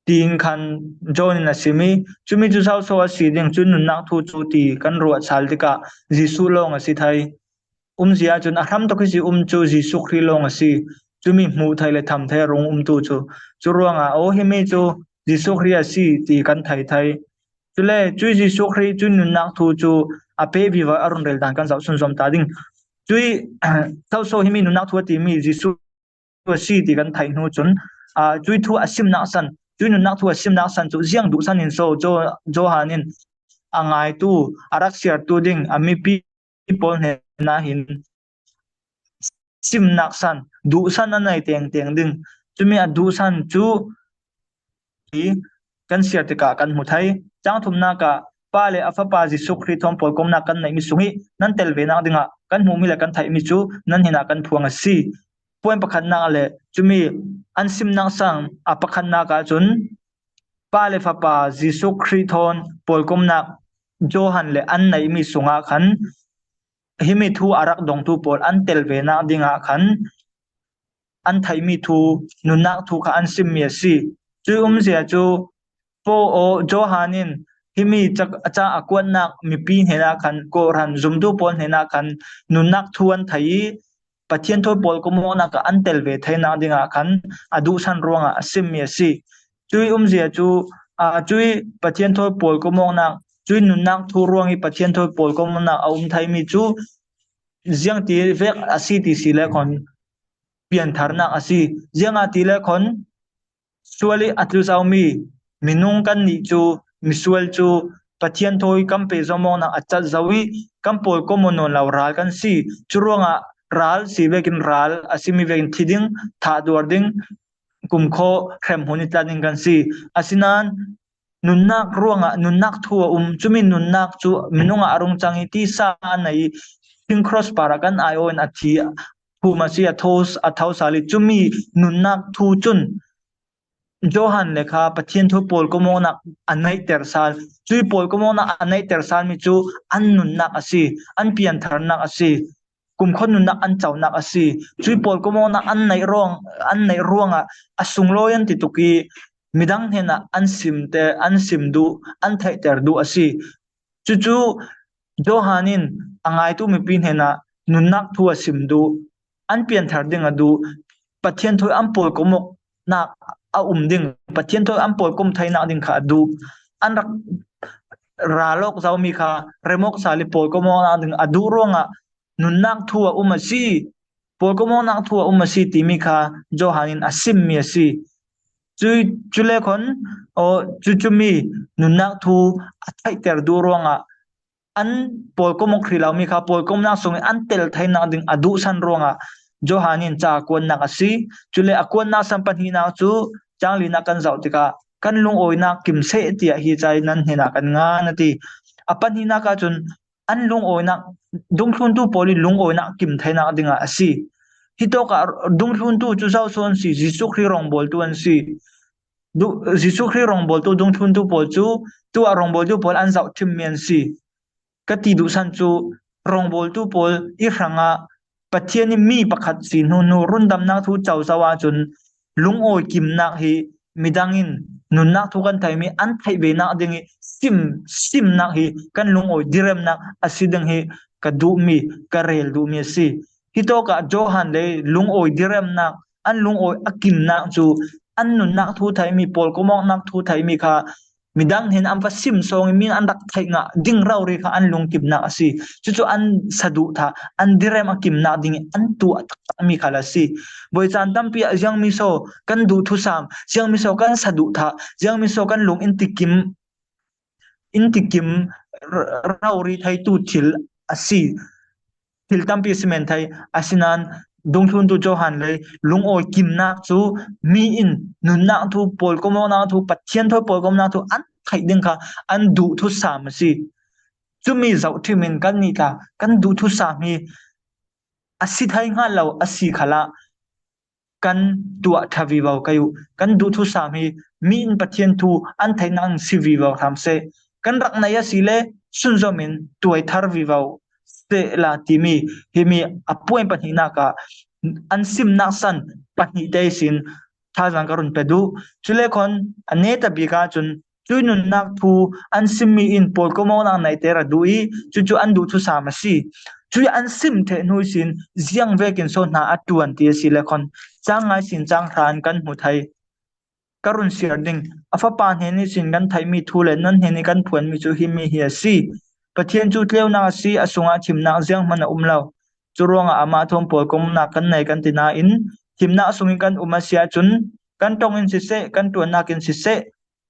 tiin khan John in a sim i, cumi cu so so a si ding, cun nunnak thu cu ti kan ruah sal tikah Jesuh lawng a si thai. Umzia cun a hram tuk ihsi um cu Jesuh Khrih lawng a si. Cumi hmuh theih le tham theih a rung umtu cu. Cu ruangah, aw, himi cu Jesuh Khrih a si ti kan thei thai. Cule cui Jesuh Khrih cui nunnak thu cu a peh vivo a run rel dan kan zoh sunzom ta ding. Cui so so himi nunnak thu a timi Jesuh a si ti kan theih hnu cun, aa, cui thu a simnak san, cui nunnak thu a simnak san cu ziang duhsan in so Jo-, Johan in a ngaitu, a rak siartu ding a mipi pawl hnenah hin simnak san, duhsan a nei tengteng ding. Cumi a duhsan cu hi kan siar tikah kan hmu thei. Cang thumnak ah Pa le a Fapa Jesuh Khrih thawn pawlkomnak kan neihmi sung i nan tel venak dingah kan hmuhmi le kan theihmi cu nan hnenah kan phuang a si. point pakhatnak le cumi an simnak sang a pakhatnak ahcun Pa le Fapa Jesuh Khrih thawn pawlkomnak Johan le an neihmi sungah khan himi thu a rak dongtu pawl an tel venak dingah khan an theihmi thu, nunnak thu kha an simmi a si. Cui umzia cu Paul aw Johan in himi ca, ca a kuatnak mipi hnenah khan, kawhhran zumtu pawl hnenah khan nunnak thu an thei i, Pathian thawi pawlkomawknak ah an tel ve theinak dingah khan a duhsan ruangah a simmi a si. Cui umzia cu, aa, cui Pathian thawi pawlkomawknak, cui nunnak thu ruang i Pathian thawi pawlkomawknak a um theimi cu ziangti vek a si ti si le khon piantharnak a si. Ziangahtile khon sual i a tlu zomi minung kannih cu, misual cu Pathian thawi kan pehzom awknak a cat zo i kan pawlkom aw nawn lo ral kan si. Curuangah ral si vekin ral a simi vekin thi ding, thah tuar ding, kumkhua hremhmun i tlan ding kan si. Asinain nunnak ruangah nunnak thu a um. Cumi nunnak cu minung ah a rung cang i tisa a nei i thing cross par ah kan aiawh in a thi, thum a si, a tho, a tho sal i cumi nunnak thu cun Johan le kha Pathian thawi pawlkomawknak a neihter sal. Cui pawlkomawknak a neihter salmi cu an nunnak a si, an piantharnak a si, kumkhua nunnak an conak a si. Cui pawlkomawknak an neih ruang, an neih ruangah a sunglawi an ti tuk i midang hnenah an simte, an sim duh, an theihter duh a si. Cucu Johan in a ngaitu mipi hnenah nunnak thu a sim duh, an pianthar ding a duh, Pathian thawi an pawlkom awknak a um ding, Pathian thawi an pawlkom theinak ding kha a duh. An rak ral awk zomi kha rem awk sal i pawlkom awknak ding a duh ruangah nunnak thu a um a si, pawlkom awknak thu a um a si timi kha Johan in a simmi a si. Cui, cule khon, aw, cucumi nunnak thu a theihter duh ruangah an pawlkom awk hrih lomi kha pawlkomnak sung i an tel theinak ding a duhsan ruangah Johan in ca a kuannak a si. Cule a kuannak san pahnihnak cu cang linak kan zoh tikah kan lungawinak kim seh tiah hi ca i nan hnenah kan ngan a ti. A pahnihnak ahcun an lungawinak, dungthluntu pawl i lungawinak kim theinak dingah a si. Hitawkah dungthluntu cu zo so an si, Jesuh Khrih rawngbawltu an si. Du-, Jesuh Khrih rawngbawltu dungthluntu pawl cu tuah rawngbawltu pawl an zohṭhimmi an si. Ka ti duhsan cu rawngbawltu pawl i hrangah Pathian in mi pakhat si hnu hnu rundamnak thu co zo ahcun lungawi kimnak hi midang in nunnak thu kan theihmi an theih venak ding i sim, simnak hi kan lungawi diremnak a si ding hi ka duhmi, ka rel duhmi a si. Hitawkah Johan le lungawi diremnak, an lungawi a kimnak cu an nunnak thu theihmi, pawlkom awknak thu theihmi kha midang hin an va sim sawng i mi an rak theih ngah ding rori kha an lungkimnak a si. Cucu an saduhthah, an direm a kimnak ding i an tuah taktakmi khal a si. Voi caan tampi ah ziangmi so kan duh thusam, ziangmi so kan saduhthah, ziangmi so kan lung in tikim, in tikim r-, rori theitu thil a si. Thil tampi a si men thei, asinain dungthluntu Johan le lungawi kimnak cu mi in nunnak thu, pawlkom awknak thu, Pathian thawi pawlkomnak thu an theih ding kha an duh thusam a si. Cumi zohṭhim in kannih tla kan duh thusam hi a si thei hnga lo a si khalah kan tuah ṭha vivo kei uh. Kan duh thusam hi mi in Pathian thu an theihnak in si vivo hram seh. Kan rak naih a si le sunzom in tuai thar vivo sehla timi himi a point pahnihnak ah an simnak san pahnih te ihsin thazaang ka run pe duh. Cule khon a neta bik ahcun cui nunnak thu an simmi in pawlkom awknak neihter a duh i cucu an duh thusam a si. Cui an sim theh hnu ihsin ziang vekin so hna a ṭuan ti a si le khon cang nga ihsin cang hra in kan hmu thei. Ka run siar ding, a fapa hnen ihsin kan theihmi thu le nan hnen i kan phuanmi cu himi hi a si. Pathian cu tleunak a si, a sungah thimnak zianghman a um lo. Cu ruangah amah thawn pawlkomnak kan nei kan ti nain, thimnak sung i kan um a si ahcun, kan ṭong in siseh, kan ṭuannak in siseh,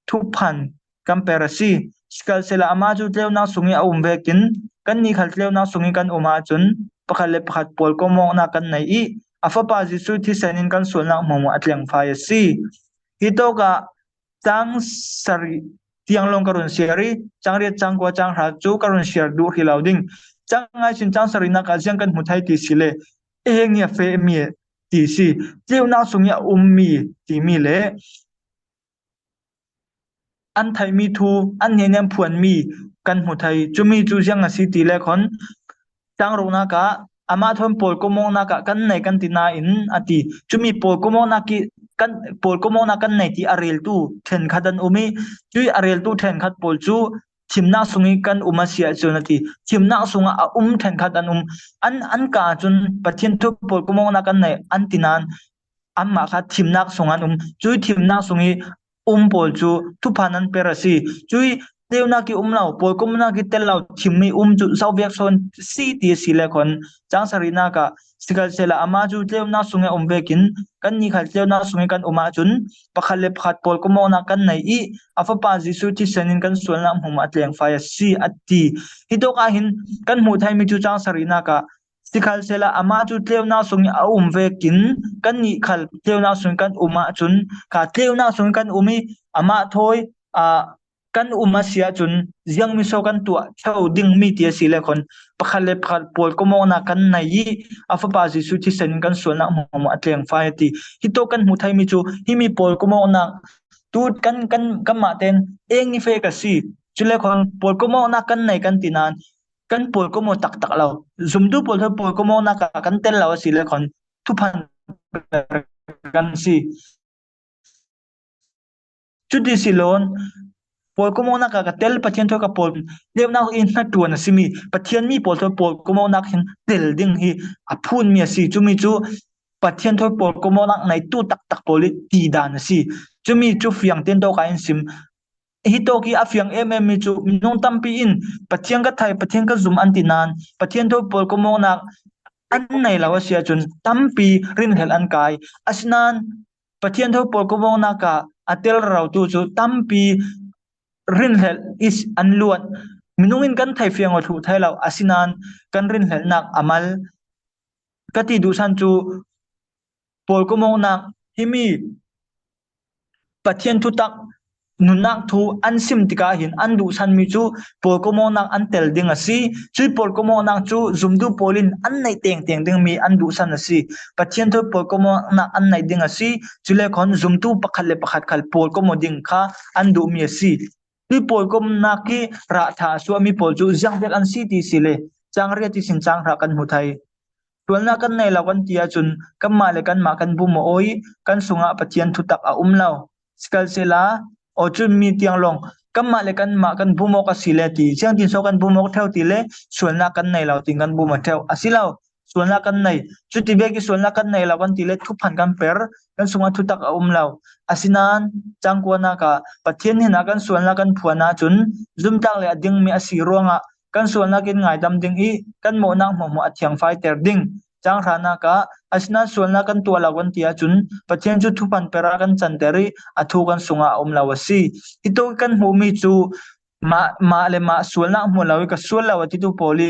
thuphan kan per a si. Sikhalsehla amah cu tleunak sung i a um vekin kannih khal tleunak sung i kan um ahcun pakhat le pakhat pawlkom awknak kan nei i a Fapa Jesuh thisen in kan sualnak hmuahhmuah a tlengfai a si. Hitawkah cang sarih tiang lawng ka run siar i cang riat, cang kua, cang hra cu ka run siar duh hrih lo ding. Cang nga ihsin cang sarihnak ah ziang kan hmu thei ti si le, eng i a fehmi, ti si. Tleunak sung i a ummi timi le an theihmi thu an hnenah an phuanmi kan hmu thei. Cumi cu ziang a si ti le khon, cang ruknak ah amah thawn pawlkomawknak ah kan nei kan ti nain a ti. Cumi pawlkomawknak i kan, pawlkomawknak kan nei ti a reltu ṭhenkhat an um i, cui a reltu ṭhenkhat pawl cu thimnak sung i kan um a si ahcun a ti. Thimnak sungah a um ṭhenkhat an um. An, an ka ahcun Pathian thawn pawlkomawknak kan nei an ti nain anmah kha thimnak sung an um. Cui thimnak sung i um pawl cu thuphan an per a si. Cui tleunak i um lo, pawlkomawknak i tel lo, thimmi um cu zoh vek sawn si ti a si le khon, cang sarihnak ah, sikhalsehla amah cu tleunak sung i a um vekin kannih khal tleunak sung i kan um ahcun pakhat le pakhat pawlkomawknak kan nei i a Fapa Jesuh thisen in kan sualnak hmuahhmuah a tlengfai a si, a ti. Hitawk ah hin kan hmuh theimi cu cang sarihnak ah, sikhalsehla amah cu tleunak sung i a um vekin kannih khal tleunak sung i kan um ahcun, kha tleunak sung i kan um i amah thawi, aa, kan um a si ahcun ziangmi so kan tuah cheu dingmi ti a si le khon, pakhat le pakhat pawlkomawknak kan nei i a Fapa Jesuh thisen in kan sualnak hmuahhmuah a tlengfai a ti. Hitawk kan hmuh theimi cu himi pawlkomawknak tu kan, kan, kanmah tein eng i fek a si. Cu le khon pawlkomawknak kan nei kan ti nain kan pawlkomaw taktak lo. Zumtu pawl thawn pawlkomawknak ah kan tel lo a si le khon thuphan kan si. Cuti si loin pawlkomawknak ah ka tel, Pathian thawi ka pawl, tleunak in hnaṭuan a simi Pathian mi pawl thawn pawlkomawknak hin tel ding hi a phunmi a si. Cumi cu Pathian thawi pawlkomawknak neitu taktak pawl i ti dan a si. Cumi cu fiang tein tawk ah in sim. Hitawk i a fiang emem mi cu minung tampi in Pathian ka thei, Pathian ka zum an ti nain Pathian thawi pawlkomawknak an nei lo a si ahcun tampi rinhlelh an kai. Asinain Pathian thawi pawlkomawknak ah a tel rero tu cu tampi rinhlelh i s-, an luat. Minung in kan thei fiang aw thluh thei lo, asinain kan rinhlelhnak a mal. Ka ti duhsan cu pawlkomawknak himi Pathian thutak nunnak thu an sim tikah hin an duhsanmi cu pawlkomawknak an tel ding a si. Cui pawlkomawknak cu zumtu pawl in an neih tengteng dingmi an duhsan a si. Pathian thawi pawlkomawknak an neih ding a si. Cule khon zumtu pakhat le pakhat khal pawlkomaw ding kha an duhmi a si. Cui pawlkomawknak i rah ṭha a suahmi pawl cu ziangvek an si ti si le cang riat ihsin cang hra kan hmu thei. Sualnak kan nei lo kan ti ahcun kanmah le kanmah kan bum aw i kan sungah Pathian thutak a um lo. Sikhalsehla, aw cun mi tiang lawng kanmah le kanmah kan bum awk a si le ti, ziangtin so kan bum awk ṭheu ti le sualnak kan nei lo tiin kan bum a ṭheu. A si lo, sualnak kan nei. Cuti bek i sualnak kan nei lo kan ti le thuphan kan per, kan sungah thutak a um lo. Asinain cangkuanak ah Pathian hnenah kan sualnak kan phuan ahcun zumtlak le a dingmi a si ruangah kan sualnak in ngaidam ding i kan mawhnak hmuahhmuah a thiangfaiter ding. Cang hranak ah, asinain sualnak kan tuah lo kan ti ahcun Pathian cu thuphan per ah kan canter i a thu kan sungah a um lo a si. Hitawk i kan hmuhmi cu mah, mah le mah sualnak hmu lo i ka sual lo a titu pawl i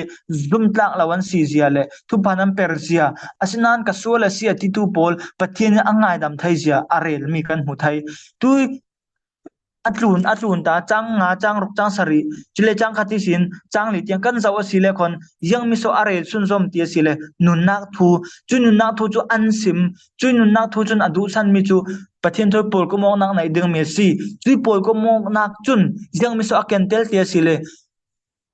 zumtlak lo an si zia le thuphan an per zia, asinain ka sual a si a titu pawl Pathian in a ngaidam thei zia a relmi kan hmu thei. Tu a tlun, a tlun ta, cang nga, cang ruk, cang sarih, cule cang khat ihsin cang li tiang kan zoh a si le khon, ziangmi so a rel sunzom ti a si le nunnak thu, cui nunnak thu cu an sim, cui nunnak thu cun a duhsanmi cu Pathian thawi pawlkomawknak neih dingmi a si. Cui pawlkomawknak cun ziangmi so a kentel ti a si le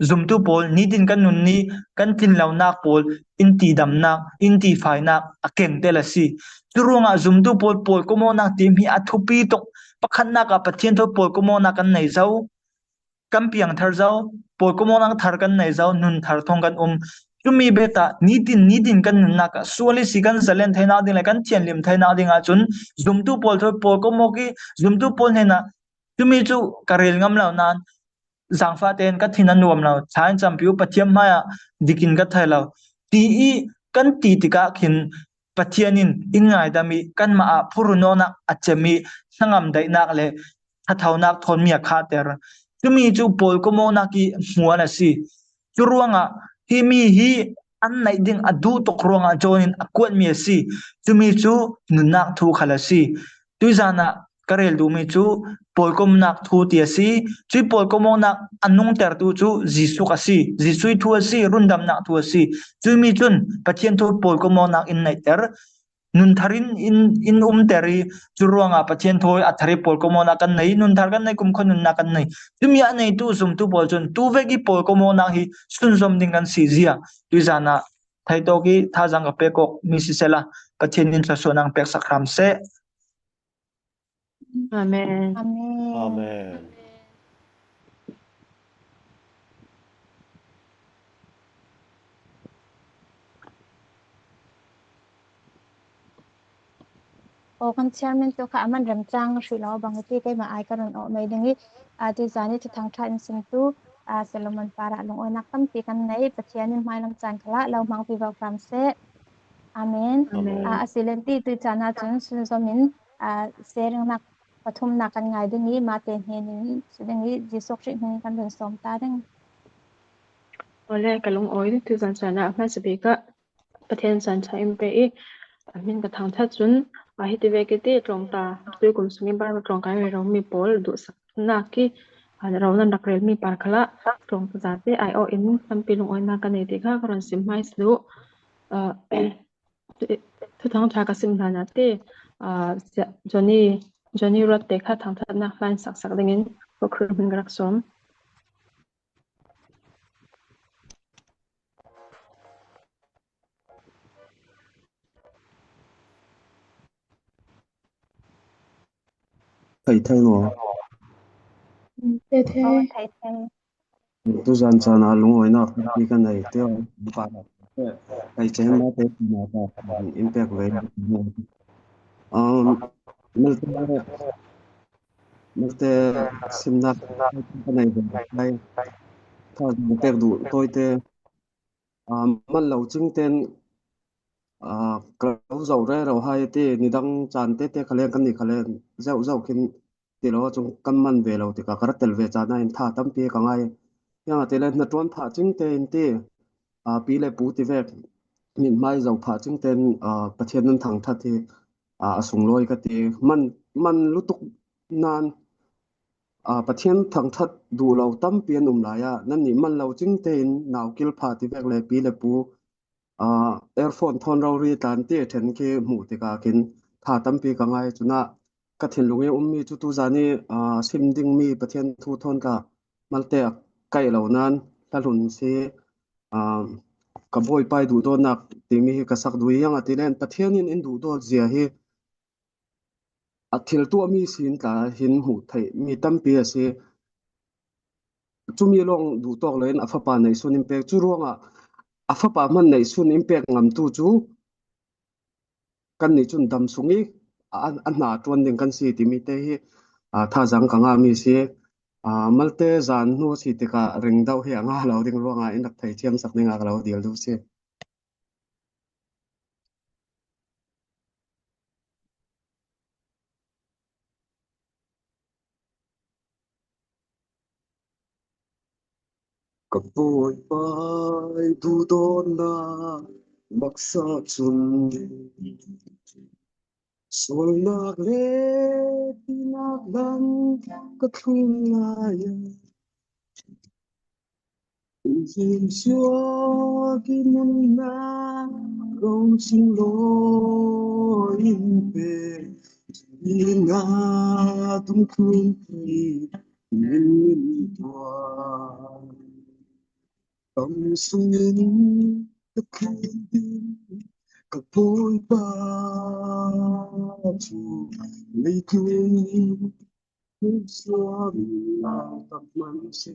zumtu pawl, nitin kan nun i kan tlinlonak pawl in tidamnak, in tifainak a kengtel a si. Cu ruangah zumtu pawl pawlkomawknak timi a thupi tuk. Pakhatnak ah Pathian thawi pawlkomawknak kan nei zo, kan piangthar zo, pawlkomawknak thar kan nei zo, nun thar thawng kan um. Cumi bek ah nitin, nitin kan nunnak ah sual i si kan zalen theinak ding le kan thianhlim theinak ding ahcun zumtu pawl thawi pawlkomawk i zumtu pawl hnenah cumi cu ka rel ngam lo nain, zaangfah tein ka thin a nuam lo, thla in campi uh, Pathian hmaiah dik in ka thei lo, ti i kan ti tikah khin Pathian in in ngaidam i kanmah ah phurun awknak a cem i hnangam daihnak le ṭhathonak thawnmi a khahter. Cumi cu pawlkomawknak i hmual a si. Cu ruangah himi hi an neih ding a duh tuk ruangah John in a kuatmi a si. Cumi cu nunnak thu khal a si. Tuizan ah ka rel duhmi cu pawlkomawknak thu ti a si. Cui pawlkomawknak a nungtertu cu Jesuh a si. Jesuh i thu a si, rundamnak thu a si. Cumi cun Pathian thawi pawlkomawknak in neihter. Nun tharin in, in umter i, cu ruangah Pathian thawi a thar i pawlkomawkna kan nei, nun thar kan nei, kumkhua nunna kan nei. Cumi a neitu zumtu pawl cun tu vek i pawlkomawkna hi sunzom ding kan si zia. Tuizan ah theitawk i thazaang ka pek awk mi sisela, Pathian in thluasuahnak peksak hram seh. Amen. Amen. Amen. Aw, kan chairman tu kha a man remcang hrih lo bang ti keimah ai ka run awh mai ding i, aa, tuizan i Thuthang ṭha in simtu, aa, Solomon parah lungawinak tampi kan nei. Pathian in hmailam caan khalah lo hmang vivo hram seh. Amen. Amen. Aa, a si len ti tuizan ah cun sunzom in, aa, sharingnak pathumnak kan ngai ding i, Mate hnen in si ding i, Jesuh Khrih hnen in kan run sawm ta ding. Awle, ka lungawi tuizan caan ah hmaisa bik ah Pathian caan ṭha in pe i, a hmin ka thangṭhat cun, a hiti vek i ti tlawngta, tuikum sung i Baibal tlawngkai rero mi pawl duhsaknak i, a, ronan rak relmi par khalah tlawngta zate ai awh in tampi lungawinak ka nei ti kha ka run sim hmaisa duh. Aa, Thuthang ṭha ka sim hlan ah ti, aa, Johnny, Johnny Ruat te kha thangṭhatnak hlan saksak dingin program hmun ka rak sawm. Thei thei maw? Thei thei. Tuzan caan ah lungawinak tampi kan nei te, pa, thei cem ma te, in pek ve. Um, malte, malte simnak kan nei ve. Thazaang pek duh tawite, um, man lo cing ten, aa, ka lo zoh rero hai ti, nidang caan tete kha len kan ni kha len zeuh zeuh khin ti lo, cun kan man ve lo tikah ka ra tel ve caan ah hin tha tampi ka ngai. Ziangahtile hnaṭuan phah cing tein ti, aa, pi le pu ti vek mithmai zoh phah cing tein, aa, Pathian nan thangṭhat hi, aa, a sunglawi ka ti. Man, man lutuk nan, aa, Pathian thangṭhat duh lo tampi an um lai ah, nannih man lo cing tein nau kil phah ti vek le pi le pu, aa, earphone thawn rori tlan ti a ṭhen khi hmuh tikah khin tha tampi ka ngai. Cunah ka thinlung i ummi cu tuzan i, aa, sim dingmi Pathian thu thawn tla malte a kaih lo nan hla hlun si, aa, ka Bawipa i duhdawtnak timi hi ka sak duh i, ziangahtile Pathian in in duhdawt zia hi a thil tuahmi sin tla hin hmuh theih mi tampi a si. Cumi lawng duhtawk loin a Fapa neihsun in pek. Cu ruangah a Fapa hman neihsun in pek ngamtu cu kannih cun dam sung i a, a hna ṭuan ding kan si timi te hi, aa, thazaang ka ngahmi si. Aa, malte zan hnu si tikah ringdauh hi a ngah lo ding ruangah in rak theithiam sak dingah ka lo dil duh si. Ka Bawipa i duhdawtnak maksa cun sualnak le tinak hlan ka thlun lai ah, in him suak i nunnak ro sunglawi in pe, i na tung tlun thei min in tuah. Kam sungin ka thlun ding ka Bawipa cu leitlun sual tak hman si.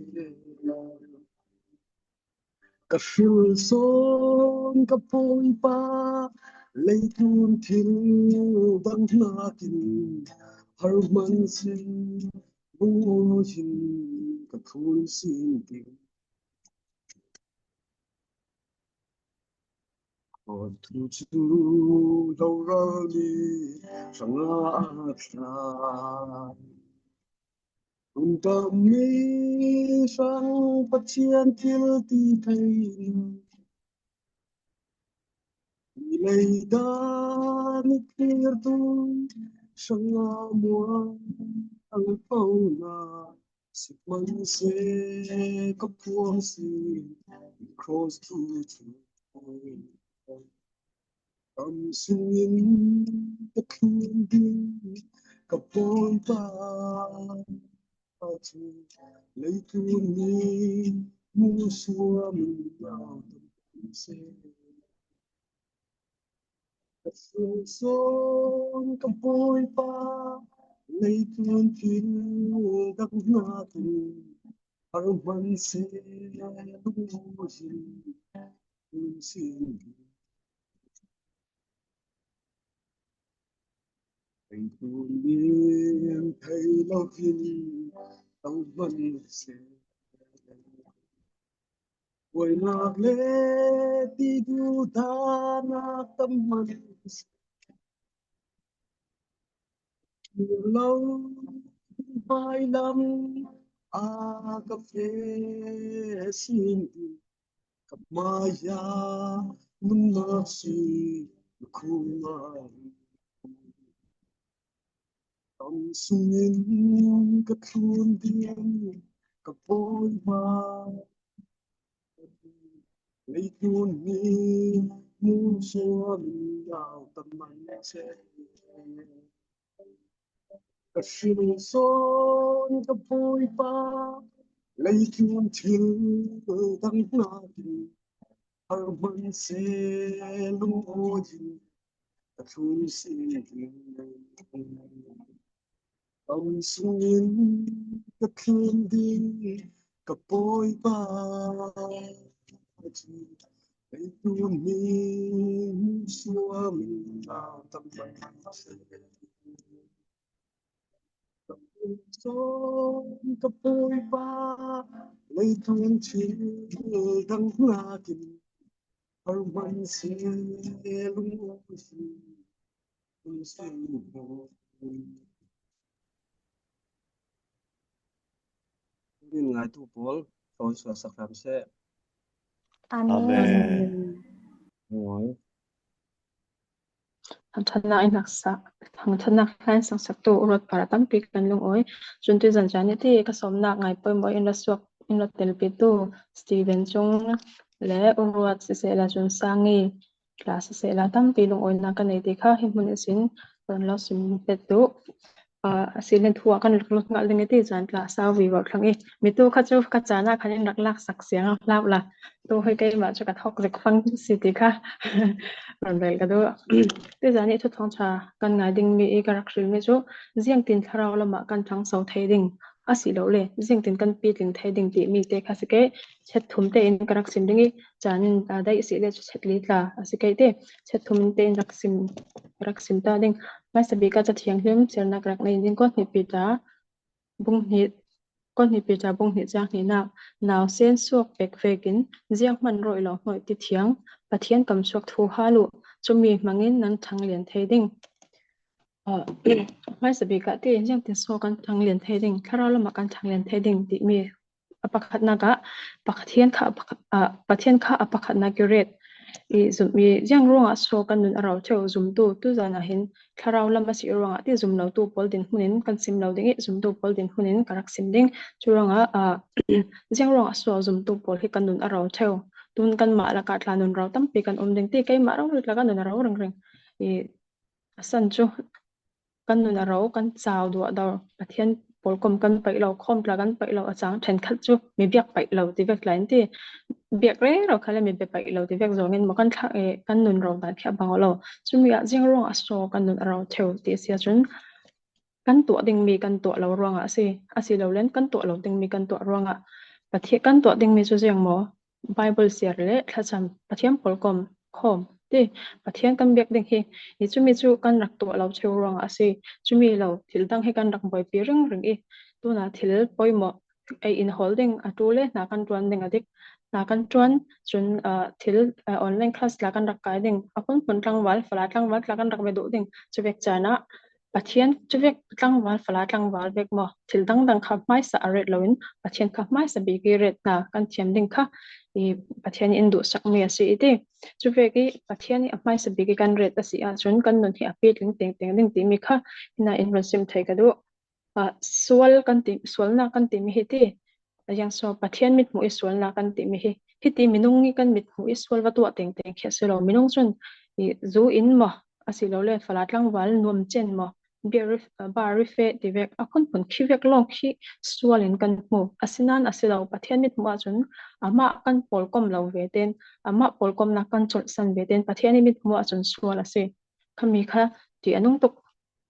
Ka hril sawn ka Bawipa, leitlun thil dang hnakin har hman si. Bungaw hin ka thlun sin ding. Kawltu cu hloralmi hrangah a thlai. Rundammi hrang Pathian thil ti thei. Leidan i thlirtu hrangah mual ponak sihmanhsehlaw ka phuang si, cross tu cu. Kam sungin ka thlun ding ka Bawipa, a cu leitlun mi musuam in au tam seh. Ka sungsawn ka Bawipa, leitlun thil dang hnakin har hman seh, lungawi in um sing. Leitlun in thei loin tang hman seh. Buainak le ti duhdannak tam hman seh. Lo hmailam a ka feh sin ding, ka hmai-ah nunnak sui khunga. Kam sungin ka thlun ding ka Bawipa, leitlun mi musuam in au tam seh. Ka hrilsawn ka Bawipa, leitlun thil dang hnakin har hman seh, lungawi in ka thlun sing ding. Kam sungin ka thlun ding ka Bawipa, leitlun mi musuam in au tam seh. Ka Bawipa, leitlun thil dang hnakin har hman seh, lungawi in um sing. Tunin ngaitu pawl, thawng suahsak hram seh. Amen. Amen. Amen. Thangṭhatnak in sak, thangṭhatnak hla in sangsaktu ruat parah tampi kan lungawi. Cun tuizan caan i ti ka sawmnak ngai poimaw in ra suak, in ra telpitu Stephen Cung le ruat sisehla cun Sangi tla sisehla tampi lungawinak ka nei ti kha hi hmun ihsin kan lo sim pet tu. Aa, a si len thu ah kan rak lut hngalh ding i ti caan tla sau vivo thlang i mitu kha cu ka caan ah khan in rak laksak siang a hlauh la. Tu hi keimah cu ka thawk zik fang si ti kha run rel ka duh. Tuizan i thuthang ṭha kan ngai dingmi i ka rak hrilmi cu ziangtin thlarau lamah kan ṭhangso thei ding a si lo le ziangtin kan pitling thei ding timi te kha si ke. Chet thum tein ka rak sim ding i caan in aa daih si le cu chet li tla a si ke ti. Chet thum in tein rak sim, rak sim ta ding. Hmaisa bik ah Cathiang hlim sernak rak nei ding. Kawhhnih Peter bung hnih, Kawhhnih Peter bung hnih cang hnihnak, nausen suak pek vekin zianghman rawih lo hnuai ti thiang Pathian kamsuak thu hal uh, cumi hmangin nan ṭhanglian thei ding. Aa, hmaisa bik ah ti, ziangtin so kan ṭhanglian thei ding, thlarau lamah kan ṭhanglian thei ding timi a pakhatnak ah Pathian kha a pakhat, aa, Pathian kha a pakhatnak i ret i zum i ziang ruangah so kan nun a ro theu zumtu tuzan ah hin thlarau lam a si ruangah ti zum lotu pawl dinhmun in kan sim lo ding i zumtu pawl dinhmun in ka rak sim ding. Cu ruangah, aa, ziang ruangah so zumtu pawl hi kan nun a ro theu. Tun kanmah lakah tla nun ro tampi kan um ding ti keimah rori tla kan nun a ro ringring i a san cu kan nun a ro, kan cau duah dor, Pathian pawlkom kan paih lo, khawm tla kan paih lo a cang ṭhenkhat cu mi biak paih lo ti vek tla in ti, biak rero kha le mi bia paih lo ti vek zongin maw kan thla, eh, kan nun ro dan khi a bang lo. Cumi ah ziang ruangah so kan nun a ro theu ti a si ahcun kan tuah dingmi kan tuah lo ruangah a si, a si lo len kan tuah lo dingmi kan tuah ruangah Pathian kan tuah dingmi cu ziang maw? Baibal siar le thlacam, Pathian pawlkom khawm ti Pathian kan biak ding hi, hi cumi cu kan rak tuah lo cheu ruangah a si. Cumi lo thil dang hi kan rak buaipi ringring i tuna thil poimawh ei in hawl ding, a tu le hna kan ṭuan ding a dik. Hna kan ṭuan cun, aa, thil, aa, online class tla kan rak kai ding, a hmunhmun tlangval, fala tlangval tla kan rak bia duh ding. Cuvek caan ah Pathian cuvek tlangval, fala tlangval vek maw? Thil dangdang kha hmaisa a ret loin Pathian kha hmaisa bik i ret hna kan thiam ding kha i Pathian in duhsakmi a si i ti. Cuvek i Pathian i a hmaisa bik i kan ret a si ahcun kan nun hi a pitling tengteng ding timi kha hina in run sim thei ka duh. Aa, sual kan ti, sualnak kan timi hi ti. A ziang so Pathian mithmuh i sualnak kan timi hi. Hiti minung i kan mithmuh i sual va tuah tengteng khi a si lo. Minung cun i, zu in maw, a si lo le fala tlangval nuam chen maw, bar rife ti vek a phunphun khi vek lawng khi sualin kan hmu. A si nan a si lo, Pathian mithmuh ah cun amah kan pawlkom lo ve ten, amah pawlkomnak kan colhsan ve ten Pathian i mithmuh ah cun sual a si. Khami kha ti a nung tuk.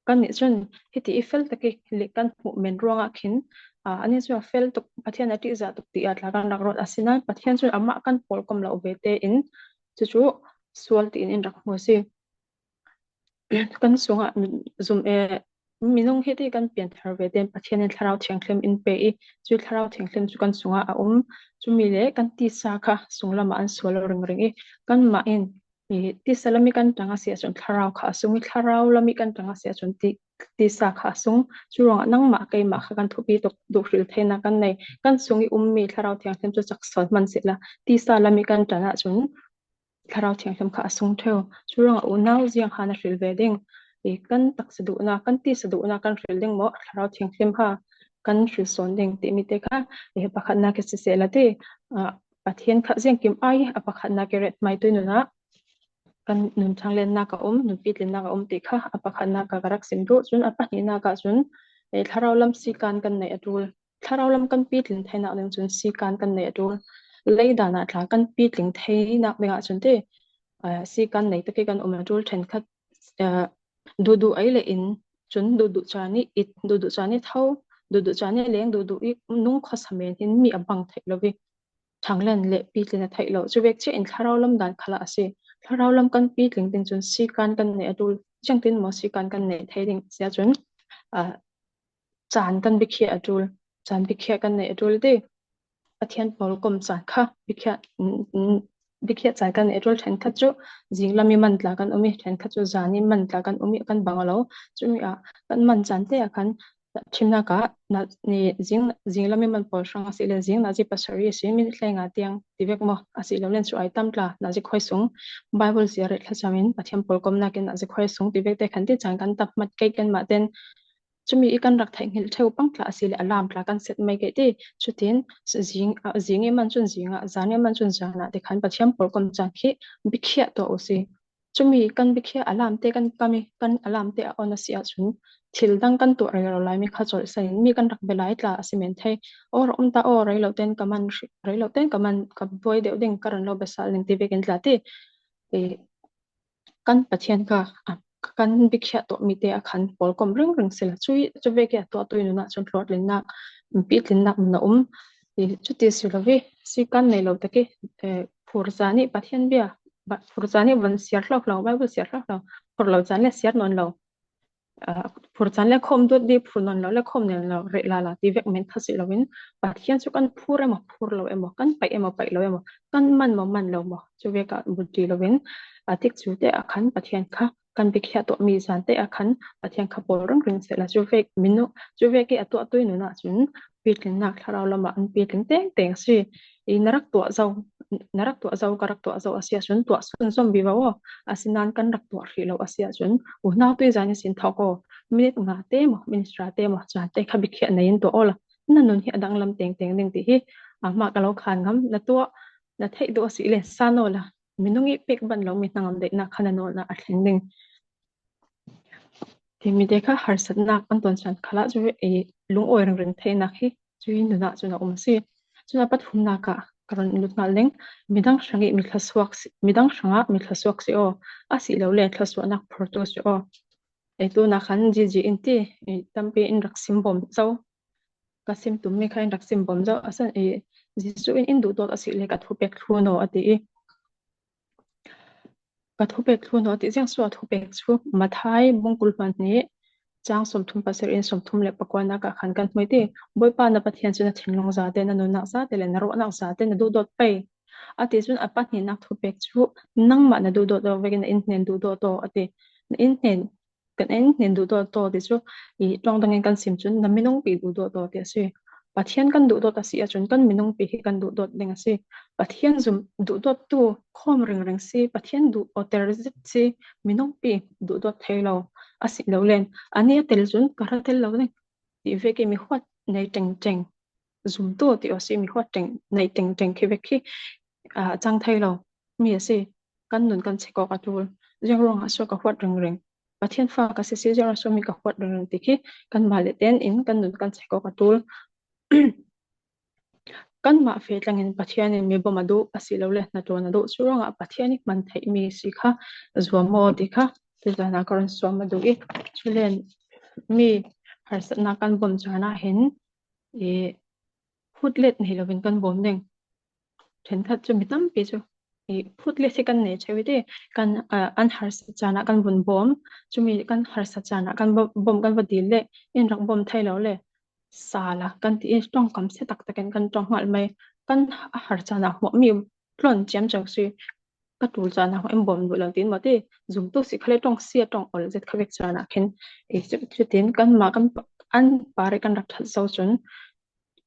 Kan nih cun hiti i fel tak i lik kan hmuh men ruangah khin, aa, ani cu a fel tuk, Pathian a ṭihzah tuk ti ah tla kan rak ruat. A si nan Pathian cun amah kan pawlkom lo ve tein cucu sual tiin in rak hmu a si. Kan sungah zum e, minung hiti kan pianthar ve tein Pathian in Thlarau Thianghlim in pe i, cu Thlarau Thianghlim cu kan sungah a um. Cumi le kan tisa kha sunglam ah an sual lo ringring i, kanmah in i, tisa lam i kan ṭang a si ahcun thlarau kha a sung i, thlarau lam i kan ṭang a si ahcun ti, tisa kha a sung. Cu ruangah nangmah keimah kha kan thupi tuk duh hril theinak kan nei. Kan sung i ummi Thlarau Thianghlim cu cak sawn hman sehla, tisa lam i kan ṭan ahcun Thlarau Thianghlim kha a sung ṭheu. Cu ruangah unau ziang ha na hril ve ding, i, kan taksa duhnak, kan tisa duhnak kan hril ding maw, Thlarau Thianghlim ha kan hril sawn ding timi te kha, i, pakhatnak i siseh la ti, ah, Pathian kha ziangkim ai a pakhatnak i ret hmaitui nun ah kan nun ṭhanglennak a um, nun pitlinnak a um ti kha a pakhatnak ah ka rak sim duh. Cun a pahnihnak ah cun, eh, thlarau lam sikan kan neih a ṭul. Thlarau lam kan pitlin theinak ding cun sikan kan neih a ṭul. Lei dan ah tla kan pitling theinak ding ah cun ti, eh, sikan neih tak i kan um a ṭul. Ṭhenkhat, eh, duhduh ei le in cun duhduh caan i it, duhduh caan i tho, duhduh caan i leng, duhduh i nung khuasa men hin mi a bang theih lo i ṭhanglen le pitlin a theih lo. Cu vek cia in thlarau lam dan khalah a si. Thlarau lam kan pitling ding cun sikan kan neih a ṭul. Ziangtin maw sikan kan neih thei ding si ahcun, ah, caan kan biakhiah a ṭul. Caan biakhiah kan neih a ṭul ti. Pathian pawlkom caan kha biakhiah, mm, mm, biakhiah caan kan neih a ṭul. Ṭhenkhat cu zinglam i man tla kan um i, ṭhenkhat cu zan i man tla kan um i, kan bang lo. Cumi ah kan man caan te ah khan, ṭhimnak ah na, ni, zing, zinglam i man pawl hrang a si le, zing nazi pasarih a si, minit hleinga tiang ti vek maw, a si lo len cu ai tam tla, nazi khuai sung, Bible ziaret thlacam in Pathian pawlkomnak in nazi khuai sung ti vek te khan ti caan kan tam hmat kei kanmah ten, cumi i kan rak theih hngilh ṭheu pang tla a si le a lam tla kan set mai kei ti. Cutin zing, ah, zing i man cun zing ah, zan i man cun zan ah ti khan Pathian pawlkom caan khi biakhiah tuah u si. Cumi kan biakhiah a lam te kan kam i kan a lam te a on a si ahcun thil dang kan tuah rero lai mi kha colhsan in mi kan rak bia lai tla a si men thei. Aw, rak um ta aw, rei lo ten ka man, rei lo ten ka man, ka buai deuh ding, ka ran lo biasal ning ti vekin tla ti. I, kan Pathian kha, a, kan biakhiah tuahmi te ah khan pawlkom ringring si lo. Cu, cu vek i a tuah tui nun ah cun hlawhtlinnak, pitlinnak nun a um. I, cuti si lo i, sikan nei lo tak i, eh, phur caan i Pathian bia, ba, phur caan i van siar hlauhlau, Bible siar hlauhlau, phur lo caan le siar nawn lo. Ah, phur caan le khawm dawt di, phur nawn lo le khawm nawn lo, reh lala ti vek men kha si loin, Pathian cu kan phur emaw, phur lo emaw, kan paih emaw, paih lo emaw, kan man maw, man lo maw, cu vek ah butti loin, a tikcu te ah khan Pathian kha kan biakhiah tuahmi zan te ah khan Pathian kha pawl ringring sehla, cu vek minung, cu vek i a tuah tui nun ah cun pitlinnak thlarau lam ah an pitling tengteng a si. I na rak tuah zo, na rak tuah zo, ka rak tuah zo a si ahcun tuah sun zom vivo aw. A si nan kan rak tuah hrih lo a si ahcun unau tui zan i sin thawk aw. Minit nga te maw, minit hra te maw, caan te kha biakhiah nei in tuah awla. Na nun hi a danglam tengteng ding ti hi, ah, mah ka lo khan ngam, na tuah, na theih duh a si le san awla. Minung i pek ban lo mi hnangam daihnak kha na nawl ah a thleng ding. Timi te kha harsatnak an tuan san khalah cu i lungawi ringring theinak hi cu i nun ah cun a um a si. Cun a pathumnak ah ka run lut hngal ding, midang hrang i mi thlasuak si, midang hrangah mi thlasuak si aw, a si lo le thlasuahnak phurtu si aw. Ei tu nak khan G G in ti, i tampi in rak sim bawm zo. Ka sim tum mi kha in rak sim bawm zo. A san i Jesuh in in duhdawt a si le ka thupek thlu naw a ti i. Ka thupek thlu naw a ti ziang sua thupek cu Matthai bung kul hman hnih cang sawmthum pasarih in sawmthum le pakuanak ah khan kan hmuh i ti. Bawipa na Pathian cu na thinlung zate, na nunnak zate le na ruahnak zate na duhdawt pei. A ti cun a pahnihnak thupek cu nangmah na duhdawt lo vekin na innhnen duhdawt aw a ti. Na innhnen, kan innhnen duhdawt aw ti cu i ṭawng dangin kan sim cun na minungpi duhdawt aw ti a si. Pathian kan duhdawt a si ahcun kan minungpi hi kan duhdawt ding a si. Pathian zum duhdawttu khawm ringring si, Pathian duh awter zet si, minungpi duhdawt thei lo a si lo len. A nih a tel cun ka ra tel lo ding ti vek i mi huat nei ṭengṭeng, zumtu ti aw si, mi huat ṭeng nei ṭengṭeng khi vek khi, ah, a cang thei lo mi a si. Kan nun kan chek awk a ṭul. ziang ruangah saw ka huat ringring. Pathian fa ka si si ziang ruangah saw mi ka huat ringring ti khi kanmah le ten in kan nun kan chek aw ka tul. Kanmah fe tlangin Pathian in mi bom a duh a si lo le hnaṭuan a duh. Chu ruangah Pathian i hman theih mi si kha zuam aw ti kha ti zana ka rawn suam a duh i. Chulen mi harsatna kan bom zana hin i phut let nei lovin kan bom ding. Ṭhenkhat chu mi tampi chu i phut let hi kan nei cheu i ti kan, a, an harsat zana kan vun bom. Chumi kan harsat zana kan bom, bom kan va dil le in rak bom thei lo le sala kan ti i ṭawng kam se tak takin kan ṭawng nghal mai. Kan a har zana hmuah mi tlawn chiam chau si ka tul zana hmuah in bom duh lo tiin maw ti zumtu si kha le ṭawng sia ṭawng awl zet kha vek zana khin i chu, chutin kanmah kan pa-, an par kan rak ṭhat zo chun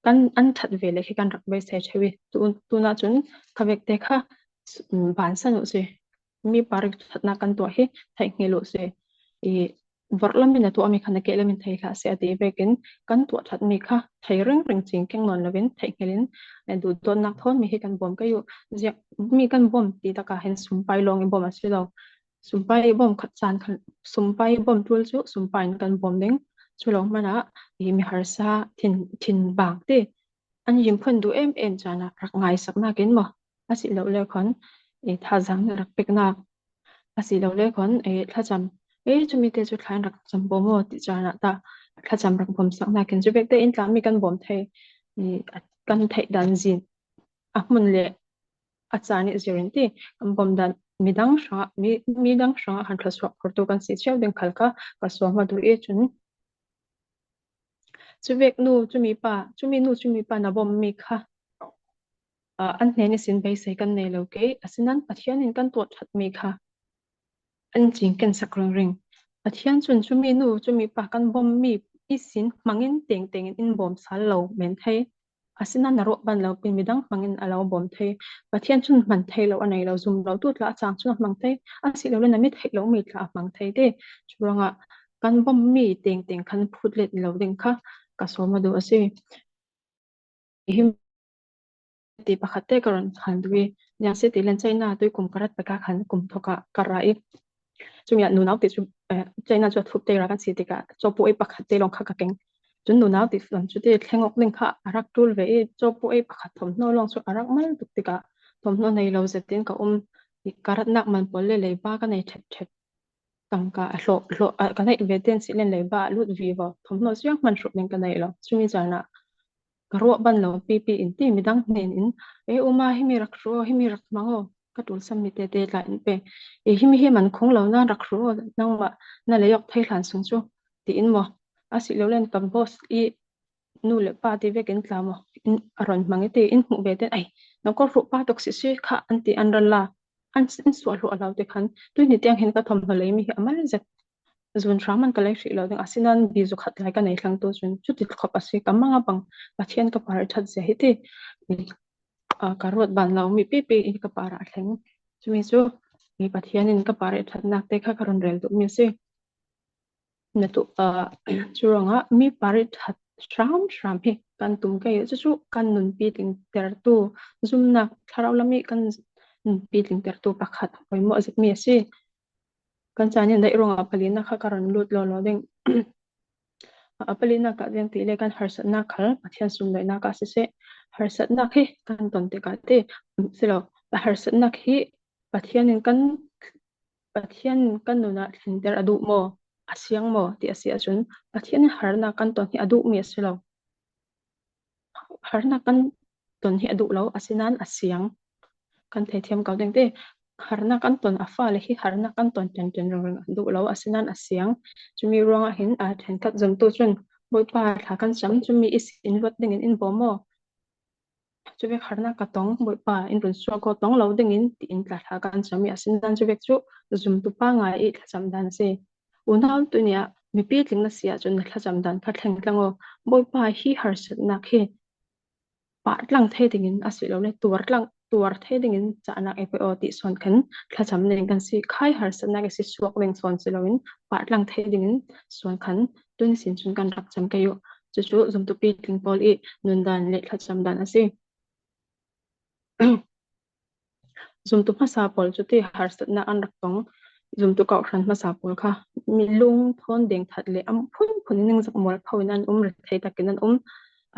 kan an ṭhat ve le khi kan rak beisei theu i tu, tuna chun kha vek te kha, um, bansan uh si. Mi par ṭhatna kan tuah hi theihnghilh uh si. I vorh lamin a tuah mi kha a keh lamin thei hlah si a ti vekin kan tuah ṭhat mi kha thei ringring ching keng nawn lovin theihnghilhin, eh, duhdawtnak thawn mi hi kan bawm kei uh. Ziak mi kan bawm ti taka hin sumpai lawng i bawm a si lo. Sumpai i bawm khat chan khan, sumpai i bawm tul chu sumpai in kan bawm ding. Chu lo hmana i mi harsa thin, thin bang ti an yim phon duh em em chana rak ngaisaknakin maw, a si lo le khawn i thazang rak peknak, a si lo le khawn i thlacham, i chumi te chu thlain rak cham bawm aw ti chana ta thlacham rak bawm saknakin chu vek te in tla mi kan bawm thei, i kan theih dan zin a hmun le a chani zirin ti kan bawm dan midang hrangah, mi, midang hrangah han thluasuak phurtu kan si cheu ding khal kha ka suam a duh i chun Chu vek nu, chumi pa, chumi nu, chumi pa na bawm mi kha, ah, an hnen i sin beisei kan nei lo kei, asinan Pathian in kan tuah ṭhat mi kha an ching ken sak ringring. Pathian chun chumi nu, chumi pa kan bawm mi i sin hmangin teng tengin in bawm sal lo men thei. Asinan a ruah ban lo pin midang hmangin a lo bawm thei. Pathian chun hman thei lo a nei lo, zum lo tu tla a chang chun a hmang thei. A si lo le na mi theih lo mi tla a hmang thei te. Chu ruangah kan bawm mi teng teng khan phut let lo ding kha ka sawm a duh a si. Him ti pakhat te ka rawn han duh i, lian se ti len China tui kum ka rat peka khan kum thawka ka ra i. Chumi a nunau ti chu, eh, China chu a thup te ra kan si tika, chaw pu ei pakhat te lawng kha ka keng. Chun nunau ti chuan chu te thleng awk ding kha a rak tul ve i, chaw pu ei pakhat thawmhnaw lawng chu a rak mal tuk tika, thawmhnaw nei lo zetin ka um i, ka rat nak man pawl le leiba ka nei ṭhep ṭhep. Tangka a hlawh, hlawh, a, ka neih ve ten si len leiba a lut vivo, thawmhnaw chiang hman hrup ding ka nei lo. Chumi chana ka ruah ban lo pipi in ti midang hnen in, e uma, himi rak hru aw, himi rak hmang aw, ka tul sam mi te te tla in pe. E himi hi man khung lo nan rak hru aw, nangmah na lei awk thei hlan sung chu, tiin maw. A si lo len ka boss i nu leh pa ti vekin tla maw, in, a rawn hmang i ti, in hmuh ve ten, ai, nangkawr hruh pa tawk si si kha an ti an ral la, an, in suah hluah lo te khan, tuini tiang hin ka thawmhnaw lei mi hi a mal zet. Zun hram an ka lei hrih lo ding, asinan bi zu khat lai ka nei thlangtu chun, chuti khawp a si, ka mang a bang, Pathian ka par i ṭhat zia hi ti, a, ka ruat ban lo mi pipi in ka parah a thleng. Chumi chu, i Pathianin ka par i ṭhatnak te kha ka rawn rel duh mi a si. Natu, a, chu ruangah mi par i ṭhat hram hram hi kan tum kei chu chu kan nun pitling tertu, zumnak thlarau lam i kan nun pitling tertu pakhat pawimawh zet mi a si. Kan chanin daih ruangah palina kha ka rawn lut law law ding. A palina kah veng ti le kan harsatna khal Pathian sumdaihna kah sese, harsatnak hi kan tawn te kah te, si lo, harsatnak hi Pathianin kan, Pathian kan nunah thlenter a duh maw, a siang maw tih a si a chun, Pathianin harnak kan tawn hi a duh mi a si lo. Harnak kan tawn hi a duh lo, asinan a siang. Kan theithiam kal ding te, harnak kan tawn a fale hi harnak kan tawn ṭen ṭen ring ring a duh lo, asinan a siang. Chumi ruangah hin a ṭhenkhat zumtu chun, Bawipa, thla kan cham, chumi i sin luat dingin in bawm maw? Chuvek harnak ka tawng, Bawipa, in rawn suak aw, tawng lo dingin, tiin tla thla kan cham i, asinan chuvek chu zumtu pangngai i thlacham dan a si. Unau tunia mipi tlingna siah chun na thlacham dan kha thleng tlang aw, Bawipa, hi harsatnak hi pah tlang thei dingin a si lo le, tuar tlang, tuar thei dingin chahnak ei pe aw tih sawn khan thlacham nen kan si, khai harsatnak i si suak ding sawn si loin pah tlang thei dingin sawn khan tuni sin chun kan rak cham kei u. Chu chu zumtu pitling pawl i nun dan leh thlacham dan a si. Zumtu hmasa pawl chu ti harsatna an rak tawng, zumtu kau hran hmasa pawl kha mi lung thawn deng that le a phunphun in ningzak mual pho in an um, rethei takin an um.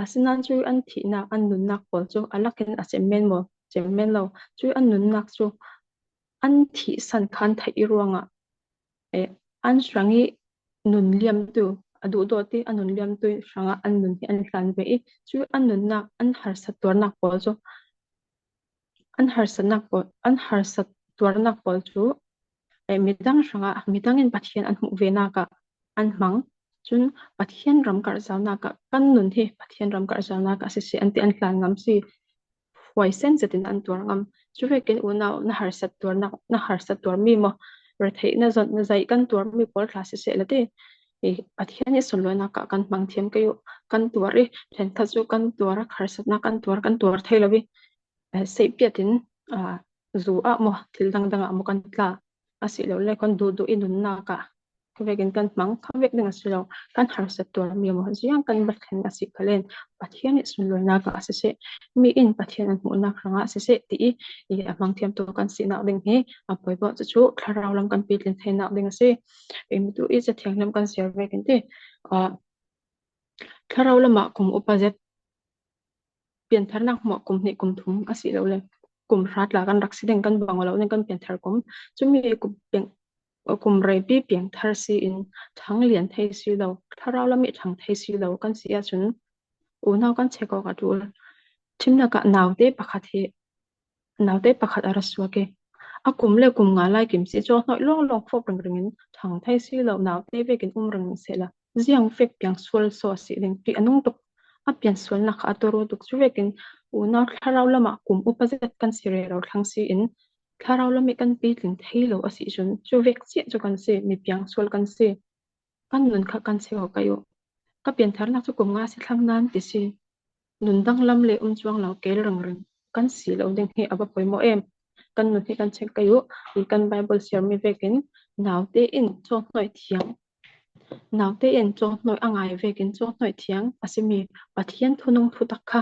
Asinain chu an thihnak, an nunnak pawl cu a lakin a cem men maw? Cem men lo. Cu an nunnak cu an thihsan kha an theih i ruangah, eh, an hrang i nun liamtu, a duhdawt i a nun liamtu hrangah an nun hi an hlan ve i, cu an nunnak, an harsat tuarnak pawl cu, an harsatnak pawl, an harsat tuarnak pawl cu, eh, midang hrangah, midang in Pathian an hmuh venak ah an hmang. Cun Pathian ram karhzaunak ah, kan nun hi Pathian ram karhzaunak ah siseh, an ti, an hlan ngam si. Huaisen zetin an tuar ngam. Cu vekin unau na harsat tuarnak, na harsat tuarmi maw, retheih na zonh na zaih kan tuarmi pawl tla siseh la ti. I Pathian i sunlawinak ah kan hmang thiam kei uh, kan tuar i, ṭhenkhat cu kan tuar, harsatnak kan tuar, kan tuar thei lo i, eh, seihpiat in, ah, zu ah maw, thil dangdang ah maw kan tla. A si lo le, kan duhduh i nunnak ah kha vekin kan hmang, kha vek ding a si lo, kan harsat tuarmi maw, ziang kan va thlen a si kha len, Pathian i sunlawinak ah a siseh, mi in Pathian an hmuhnak hrangah a siseh ti i, i a hmang thiamtu kan sinak ding hi a poimawh. Cucu thlarau lam kan pitlin theinak ding a si. I mitu i Cathiang lam kan siar vekin ti, ah, thlarau lamah kum upa zet, piantharnak hmuah kum hnih kum thum a si lo le, kum hra tla kan rak si ding, kan bang lo ding, kan pianthar kum. Cumi kum piang, kum reipi piangthar si in ṭhang lian thei si lo, thlarau lam i ṭhang thei si lo kan si ahcun, unau kan check awk a ṭul. Ṭhimnak ah naute pakhat hi, naute pakhat a ra suak i, a kum le kum nga lai kim si, cawhnawih lawnglawng fawp ringring in ṭhang thei si lo, naute vekin um ringring sehla, ziang vek piang sual so a si ding, ṭih a nung tuk, a pian sualnak kha a tuar tuk. Cu vekin unau thlarau lamah kum upa zet kan si rero thlang si in, thlarau lam i kan pitling thei lo a si cun, cu vek ciah cu kan si, mi piang sual kan si. Kan nun kha kan check awk uh. Ka piantharnak cu kum nga si thlang nan ti si. Nun danglam le um cuang lo, kel ringring kan si lo ding hi a va poimawh em. Kan nun hi kan check kei uh. I kan Bible siarmi vekin naute in cawhnawih thiang, naute in cawhnawih a ngai vekin cawhnawih thiang a simi Pathian thunung thutak kha,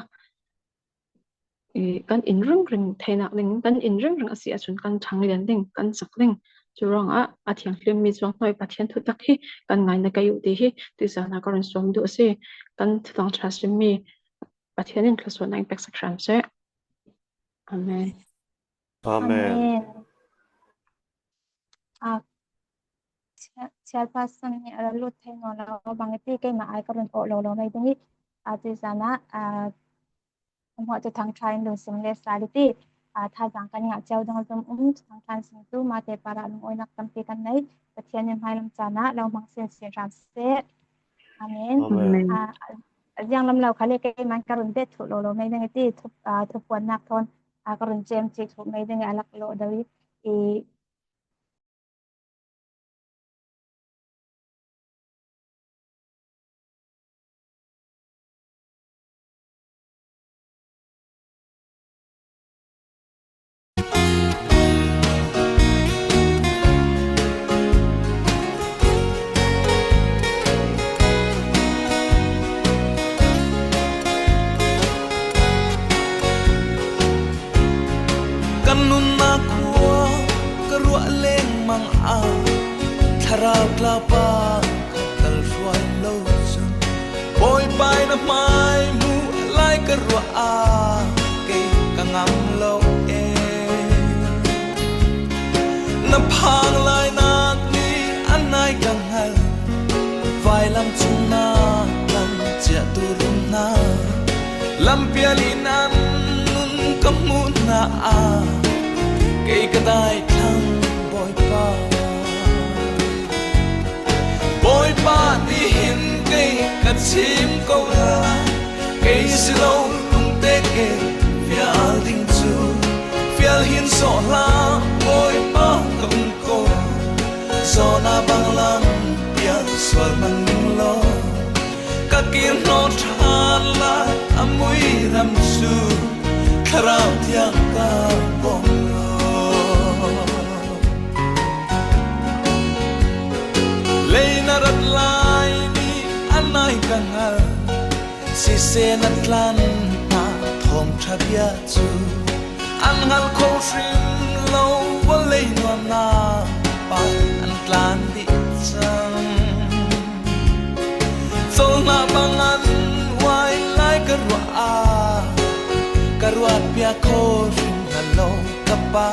i, kan in ringring theinak ding, kan in ringring a si ahcun kan ṭhang lian ding, kan sak ding. Cu ruangah a thianghlimmi cawhnawih Pathian thutak hi kan ngai na kei uh ti hi tuizan ah ka run sawm duh a si. Kan Thuthang ṭha simmi Pathian in thluasuahnak in pek sak hram seh. Amen. Amen. Amen. Ah, Chia-, Chairperson nih a ra lut thei nawn lo bang i ti, keimah ai ka run awh lo lo mei ding i, ah, tuizan ah, ah, hmuah Thuthang ṭha in lungsim le sal i ti, ah, thazaang kan ngah cio ding a zum um, Thuthang ṭha in sim tu, mate parah lungawinak tampi kan nei, Pathian in hmailam caan ah lo hmang sinsin hram seh. Amen. Amen. Ah, a ziang lam lo kha le keimah ka run bet thuh lo lo mei ding i ti, thup-, ah, thupuannak thawn, ah, ka run cem cik thuh mei ding i a lak lawh deuh i, i, Kan nunnak khua ka ruah lengmang ah, Thlarau tlaupa ka kal hruai lo cun, Bawipa in a hmai hmuh lai ka ruah ah, kei ka ngam lo e. Na phang lainak nih a nai ka hngal, vailam cungnak lam ciah tu rum hna. Lampial in an nun ka hmuh hna ah, kei ka dai thlang Bawipa. Bawipa nih hin kei ka chim ko lai, kei si lo lungte ke fial ding cu fial hin sawh hlah, Bawipa ka um ko. Zawna bang lam pial sual hmanh ning law, ka kir hnawh ṭhan lai a mui ram cu Thlarau tiang ka bawm law. Lei na rat lai nih a nai ka hngal, siseh na tlan hna thawngṭha bia cu an hngal kho hrim lo, vawlei nuamhnak pai tlan dih cang. Colhna bang an uai lai ka ruah a, ka ruat piak kho hrim hna lo ka Pa.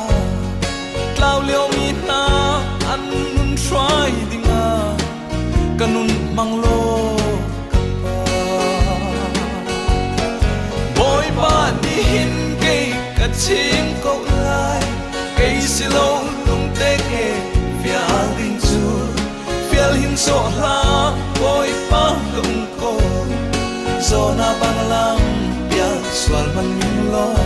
Tlau lio mi hna an nun hruai ding a, ka nun hmang lo ka Pa. Bawipa nih hin kei ka chim ko lai, kei si lo lungte ke fial ding cu fial hin sawh hlah, Bawipa ka um ko. Zawhna bang lam pial sual man ning law,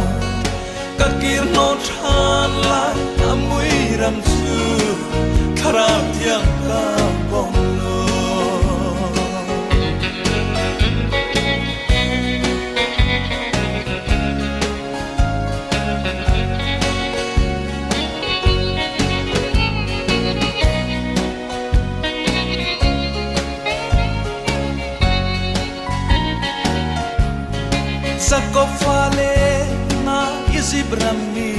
ka kir hnawh ṭhan lai a mui ram cu Thlarau Thiang ka bawm lo. Jakob fale hna Izipt ram mi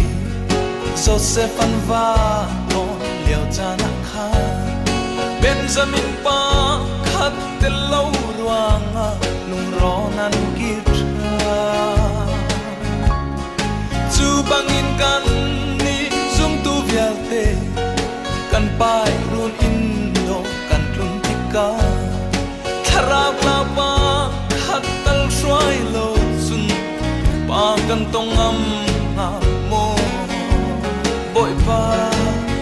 Josef an va tawn lio caan ah khan Benjamin pa khat tel lo ruangah lungrawn an kir ṭhan. Cu bangin kannih zumtu vialte kan pai run in dawh kan tlun tikah Thlarau Tlaupa khat tal hruai lo cun pa kan tong ngam hnga maw? Bawipa,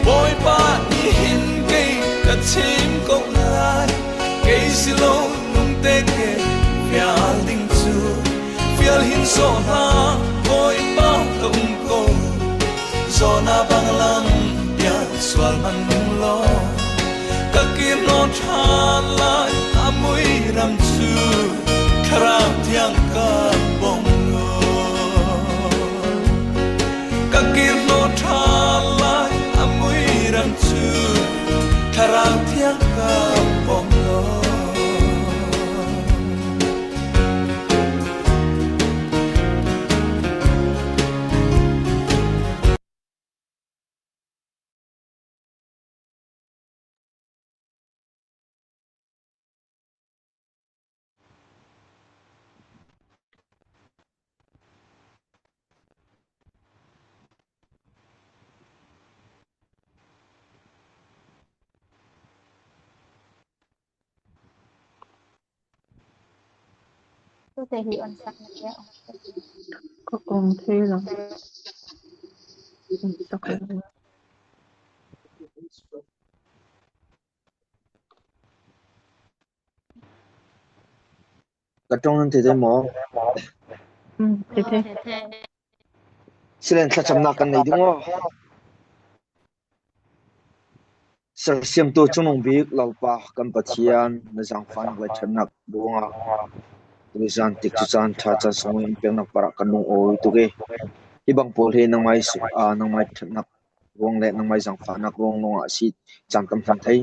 Bawipa nih hin kei ka chim ko lai, kei si lo lungte ke fial ding cu fial hin sawh hlah, Bawipa ka um ko. Zawhna bang lam pial sual man ning law, ka kir hnawh ṭhan lai a mui ram cu Thlarau Thiang ka bawm lo. Ka kir hnawh ṭhan lai a mui ram cu Thlarau Thiang ka bawm lo. Ka kong thei lo. Ka ṭong nan thei thei maw? Thei thei. Silen thlacamnak kan nei ding aw. Sersiamtu Cungnung Bik Lalpa kan Pathian, na zaangfahnak le ṭhatnak ruangah tuzan tikcu caan ṭha caan sung in peknak parah kan lung awi tuk i, hi bang pawl hi nangmai, aa, nangmai ṭhatnak ruang le nangmai zaangfahnak ruang lawngah a si caan kan hman thei.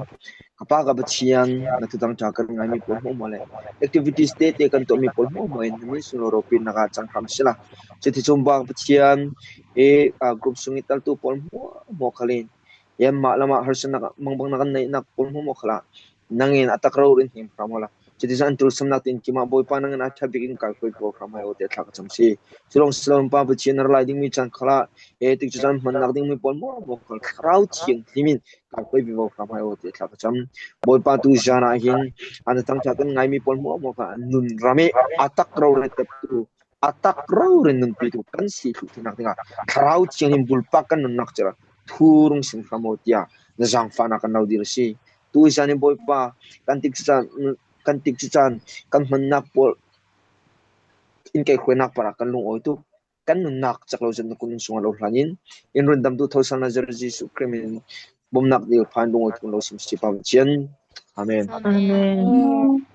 Ka Pa ka Pathian, na thutang ṭha kan ngaimi pawl hmuahhmuah le activities tete kan tuahmi pawl hmuahhmuah in na min sung lo ropitnak ah caan hram si la. Cuticun Pa ka Pathian, e, aa, group sung i teltu pawl hmuahhmuah khal in, i anmah lamah harsatnak, mangbangnak an neihnak pawl hmuahhmuah khalah nangin a tak rori in hnem hram awla. Cuticun an tulsamnak tin kimah Bawipa nangin a ṭha bikin kalkoi ko hram hai awte thla ka cam si. Culawng si lo Pa Pathian na ra lai dingmi caan khalah, e, tikcu caan hmannak dingmi pawl hmuahhmuah khal Thlarau Thianghlim in kalkoi vivo hram hai awte thla ka cam. Bawipa tu zan ah hin an thangṭha kan ngaimi pawl hmuahhmuah kha nun ram i a tak rori teptu a tak rori nunpitu kan si thluh theihnak dingah Thlarau Thianghlim bulpak kan nunnak cer ah thu rung sim hram aw tiah na zaangfahnak kan lo dir a si. Tu zan in Bawipa kan tikcu caan, kan tikcu caan kan hmannak pawl in keikhuainak parah kan lung awi tuk. Kan nunnak cak lo zet na kun sungah lo hlan in in rundamtu thosal na zar Jesuh Khrih min bawmhnak dil phan lung awi tuk lo sim si Pa Pathian. Amen. Amen.